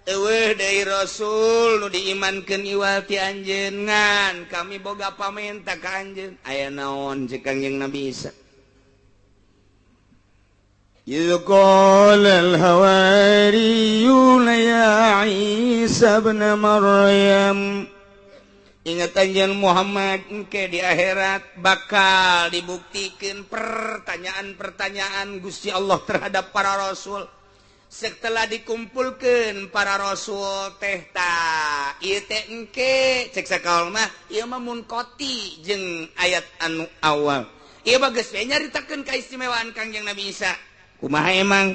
Eueuh deui Rasul nu diimankeun iwal ti anjeun, ngan kami boga pamenta ka anjeun. Aya naon cek Kangjeng Nabi Isa? إذ قال الحواريون يا عيسى ابن مريم. Ingat anjeun Muhammad engke di akhirat bakal dibuktikan pertanyaan-pertanyaan Gusti Allah terhadap para rasul. Setelah dikumpulkan para rasul teh ta ieu teh engke cek sakaol mah ieu mah munkoti jeung ayat anu awal. Ieu mah geus we nyaritakeun kaistimewaan Kangjeng Nabi Isa. Kumaha emang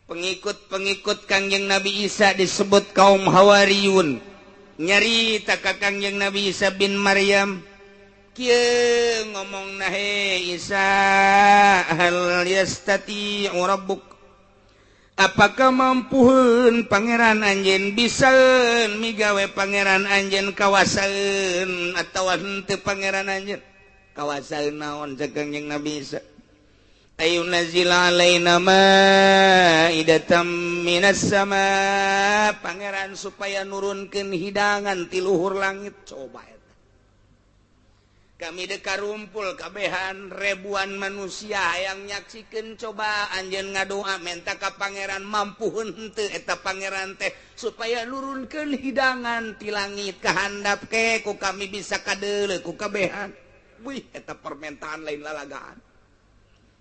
pengikut-pengikut Kangjeng Nabi Isa disebut kaum Hawariyun. Nyarita ka Kangjeng Nabi Isa bin Maryam kieu ngomongna, he Isa, hal yastati'u rabbuk, apakah mampuheun pangeran anjeun bisaeun migawe pangeran anjeun kawasaeun atawa henteu pangeran anjeun kawasaeun naon cek Kangjeng Nabi Isa? Ayu nazila alaina ma'idatan minas sama, pangeran supaya nurunkeun hidangan ti luhur langit. Coba eta kami deka rumpul kabehan ribuan manusia yang nyaksikeun, coba anjeun ngadoa menta ka pangeran mampuheun henteu eta pangeran teh supaya nurunkeun hidangan ti langit ka handap ke ku kami bisa kadeuleu ku kabehan. Wih, eta permintaan lain lalagaan.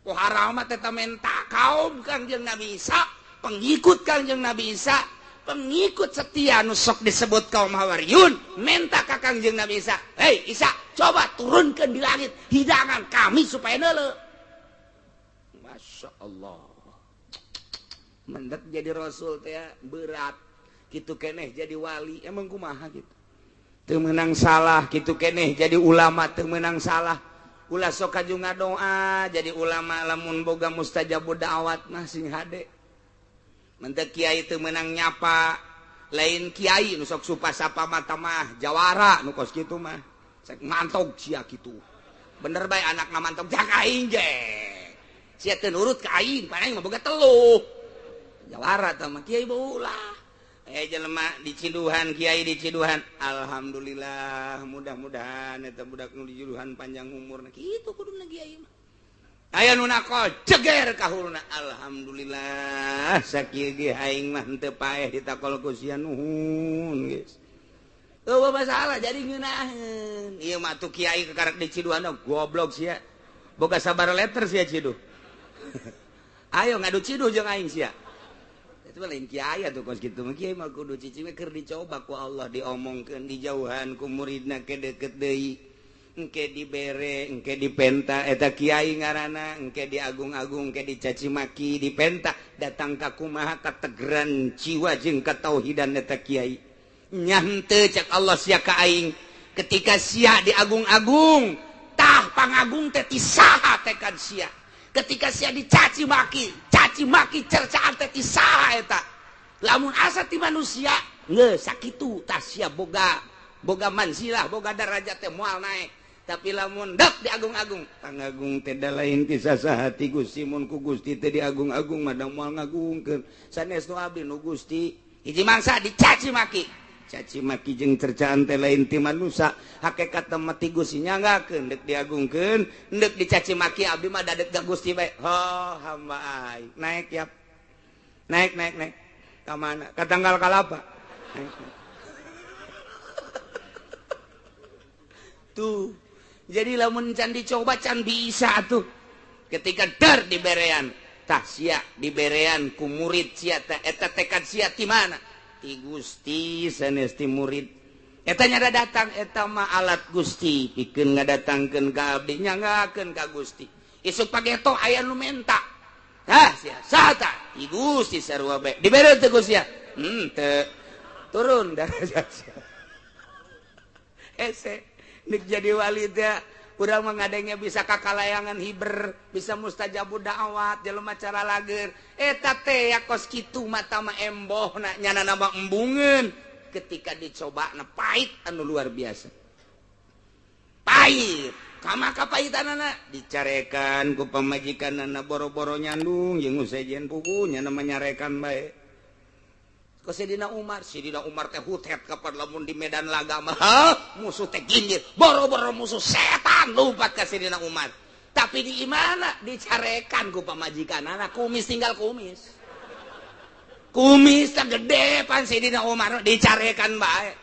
Pohara mah teh menta kaum Kangjeng Nabi Isa, pengikut Kangjeng Nabi Isa, pengikut setia nu sok disebut kaum Hawariyun, menta ka Kangjeng Nabi Isa, "Hei Isa, coba turunkan di langit hidangan kami supaya neuleu." Masya Allah. Mendak jadi rasul teh berat, kitu keneh jadi wali, emang kumaha gitu. Teu meunang salah kitu keneh jadi ulama teu meunang salah. Ulah sok kaju ngadoa jadi ulama lamun boga mustajabud da'wat mah sing hade. Mentek kiai teu meunang nyapa, lain kiai nu sok supa sapa mata mah jawara nu kos kitu mah. Sek mantog sia kitu. Bener bae anakna mantog jak aing ge. Sia teu nurut ka aing, pan aing mah boga teluh. Jawara tah mah kiai ulah. Jelema diciduhan kiai diciduhan alhamdulillah mudah-mudahan eta budak nu diciduhan panjang umurna kitu kuduna kiai mah aya nu nakol jeger kahulna alhamdulillah sakieu ge aing mah henteu paeh ditakol ku sia nuhun geus eueuh masalah jadi ngeunaheun ieu mah tuh kiai kakarek diciduhan goblok sia boga sabar letter sia ciduh ayo ngadu ciduh jeung aing sia. Itu lain kiai atuh kos kitu mah kiai mah kudu cicing keur dicoba ku Allah diomongkeun dijauhan ku muridna ke deket deui engke dibere engke dipenta eta kiai ngaranna engke diagung-agung engke dicaci maki dipenta datang ka kumaha kategeran jiwa jeung katauhidan eta kiai nya henteu cek Allah sia ka aing ketika sia diagung-agung tah pangagung teh ti saha tekad sia ketika sia dicaci maki caci maki cercaan teh ti saha eta lamun asa ti manusia geus sakitu tah sia boga boga manzilah boga darajat teh moal naek tapi lamun dek diagung-agung pangagung teh da lain ti saha ti Gusti mun ku Gusti teh diagung-agung mah da moal ngagungkeun sanes nu abdi nu Gusti hiji mangsa dicaci maki caci maki jeung cercaan teh lain ti manusia hakikat mah ti Gusti nyanggakeun deuk diagungkeun deuk dicaci maki abdi mah dadek ka Gusti bae ho hamba aing naik yap naik naik naik ka mana ka tanggal kalapa naik. Tuh jadi lamun can dicoba can bisa tuh ketika dar diberean tah sia diberean ku murid sia teh eta tekad sia ti mana ti Gusti sanes ti murid eta nya datang eta mah alat Gusti pikeun ngadatangkeun ka abdi nyanggakeun ka Gusti isuk pageto aya nu menta hah sia saha tah ti Gusti sarua bae dibere teu Gusti sia teu turun darajat sia hese nek jadi wali teh urang mah ngadengnya bisa kakalayangan hiber bisa mustajabud da'wat jelema cara lager eta teh ya kos kitu mata mah embohna nyana nama embungeun ketika dicoba na pahit anu luar biasa pahit kama kapahitanana dicarekan ku pamajikanana boro-boro nyandung jeung sejen pugu nyana mah nyarekan bae ke Sidina Umar teh hutet kapan lamun di medan laga mah musuh teh ginjir boro-boro musuh setan lompat ka Sidina Umar tapi di imana dicarekan ku pamajikanana kumis tinggal kumis kumis teh gede pan Sidina Umar dicarekan bae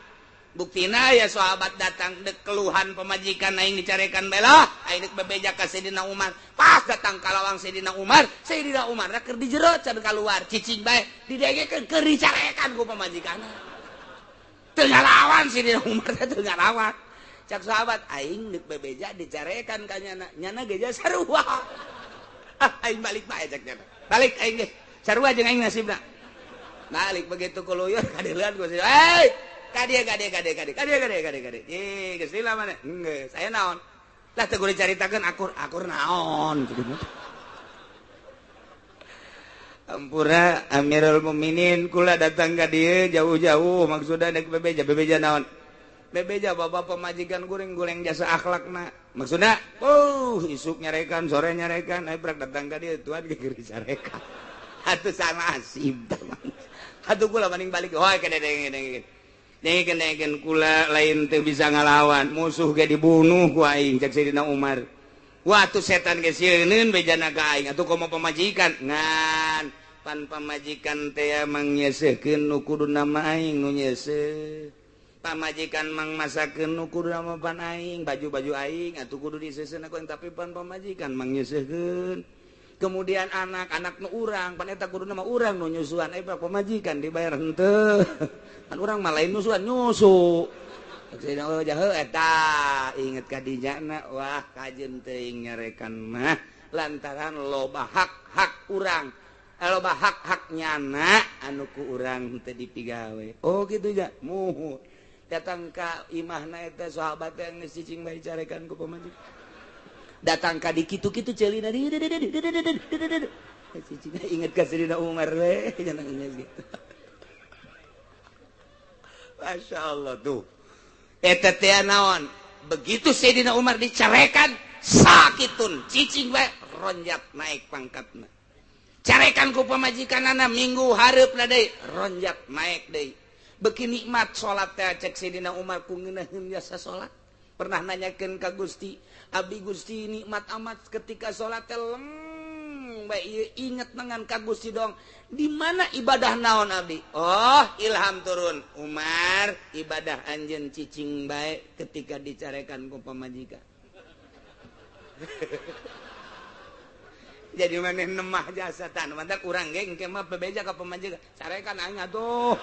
buktina ya sahabat datang dek keluhan pamajikan aing dicarekan bae lah aing dek bebeja ka Sidina Umar pas datang ka lawang Sidina Umar keur di jero can kaluar cicing bae didengekeun keur dicarekan ku pamajikanna teu ngalawan Sidina Umar teh teu ngalawan cak sahabat aing dek bebeja dicarekan ka nyana nyana ge sarua aing balik bae cak nyana balik aing ge sarua jeung aing nasibna balik begitu kuluyur kadeuleun ku si hey kade kade kade kade kade kade kade kade ih geus lila mana geus aya naon lah teu kudu dicaritakeun akur naon ampura Amirul Mukminin kula datang ka dieu jauh-jauh maksudna dek bebeja bebeja naon bebeja bapak pamajikan guring-guring jasa akhlakna maksudna isuk nyarekan sore nyarekan aya prak datang ka dieu tuan ge keur dicarekan atuh sama asib atuh kula mending balik hoy kade denge denge kula lain teu bisa ngalawan musuh ge dibunuh ku aing cek Sidina Umar waktu setan ge sieuneun bejana ka aing atuh komo pamajikan ngan pan pamajikan teh mangnyeseukeun nu kuduna mah aing nu nyeuseuh pamajikan mangmasakeun nu kuduna mah pan aing baju-baju aing atuh kudu diseuseun ku aing tapi pan pamajikan mangnyeseukeun kemudian anak-anak nu urang pan eta kuduna mah urang nu nyusuan eh pamajikan dibayar henteu pan urang mah lain nyusuan nyusu oh jahe eta inget ka dinyana wah kajeun teuing nyarekan mah lantaran loba hak-hak urang loba hak-hak nyana anu ku urang henteu dipigawe oh kitu ja muhun Datang ka imahna eta sahabat yang geus cicing bae carekan ku pamajikan. Datang ka di kitu-kitu ceulina cicing inget ka Sayyidina Umar we jangan gitu. Masya Allah tuh. Eta teh naon? Begitu Sayyidina Umar dicarekan sakitun cicing bae ronjat naik pangkatna. Carekan ku pamajikanana minggu hareup deui ronjat naik deui. Beuki nikmat salat teh cek Sayyidina Umar ku ngeunaheun jasa salat. Pernah nanyakeun ka Gusti, abdi Gusti nikmat amat ketika salat teh leng bae ieu inget dengan ka Gusti dong. Di mana ibadah naon abdi? Oh, ilham turun. Umar, ibadah anjeun cicing bae ketika dicarekan ku pamajikan. Jadi maneh nemah jasa tan, mantak urang ge engke mah bebeja ka pamajikan. Carekan aing atuh.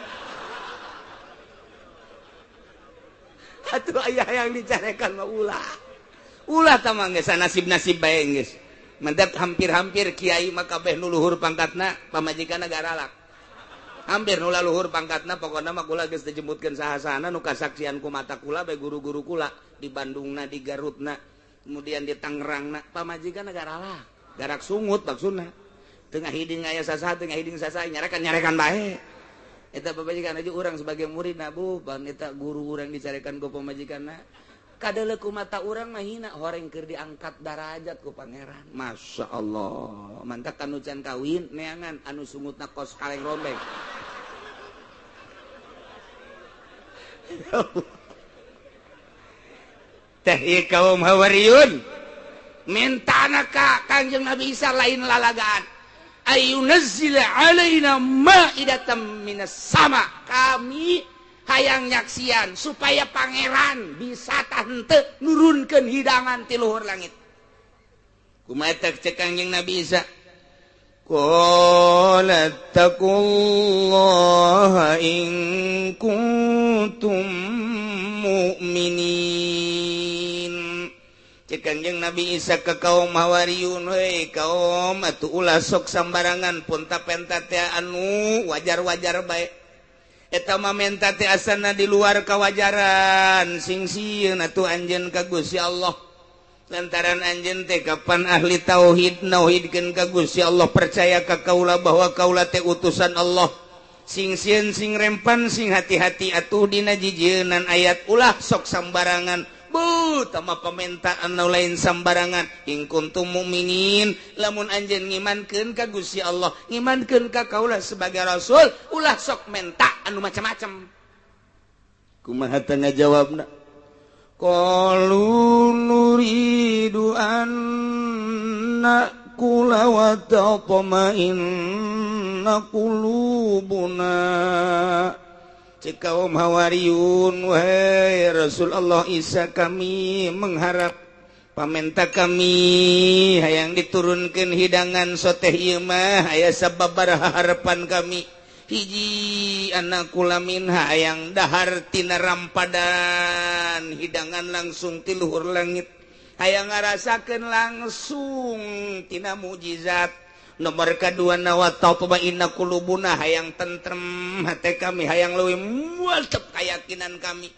Atuh aya yang dicarekan mah ulah. Ulah tah mah geus nasib-nasib bae geus. Mantak hampir-hampir kiai mah kabeh nu luhur pangkatna pamajikanna garalak. Hampir nu luhur pangkatna pokona mah kula geus dijemputkeun saha-sahana nu kasaksian ku mata kula bae guru-guru kula di Bandungna, di Garutna, kemudian di Tangerangna, pamajikanna garalak. Garak sungut maksudna. Tengah hiding aya sasaha, tengah hiding sasaha nyarekan-nyarekan bae. Eta pamajikan aja urang sebagai murid na bu, ban eta guru urang dicarekan ku pamajikanna. Kadeuleu ku mata urang mah hina horeng keur diangkat darajat ku pangeran. Masya Allah. Mantak anu can kawin neangan anu sungutna kos kaleng rombeng. Teh ieu kaum Hawariyun mintana ka Kangjeng Nabi Isa lain lalagaan. Ayunazzila alaina ma'idatan minas sama. Kami hayang nyaksian supaya pangeran bisa tante nurunkeun hidangan ti luhur langit. Kumaha cek Kangjeng Nabi Isa? Qala taqullaha in kuntum mu'minin. Cek Kangjeng Nabi Isa ke kaum Hawariyun, hei kaum atuh ulah sok sambarangan punta penta teh anu wajar-wajar bae. Eta mah menta teh asana di luar kawajaran, sing sieun atuh anjeun ka Gusti Allah. Lantaran anjeun teh kapan ahli tauhid nauhidkeun ka Gusti Allah, percaya ka kaula bahwa kaula teh utusan Allah. Sing sieun sing rempan sing hati-hati atuh dina jijieunnan ayat ulah sok sambarangan. Bu tama pemintaan lain sambarangan. In kuntum mukminin, lamun anjeun ngimankeun ka Gusti Allah, ngimankeun ka kaula sebagai rasul, ulah sok menta anu macam-macam. Kumaha teh ngajawabna? Qalu nuridu an na'kula wa tatma'inna qulubuna. Cek kaum Hawariyun, wahai Rasul Allah Isa, kami mengharap pamenta kami hayang diturunkeun hidangan soteh ieu mah aya sababaraha harapan kami. Hiji anak kula minha hayang dahar tina rampadan hidangan langsung ti luhur langit, hayang ngarasakeun langsung tina mukjizat. Nomor kedua nawa tatma'inna qulubuna hayang tentrem hati kami, hayang leuwih mantep keyakinan kami.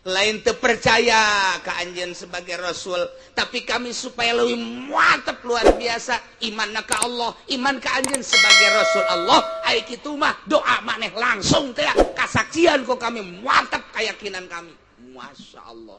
Lain teu percaya ka anjeun sebagai rasul, tapi kami supaya leuwih mantep luar biasa imanna ka Allah, iman ka anjeun sebagai rasul Allah. Ai kitu mah doa maneh langsung teh kasaksian ku kami mantep keyakinan kami. Masya Allah.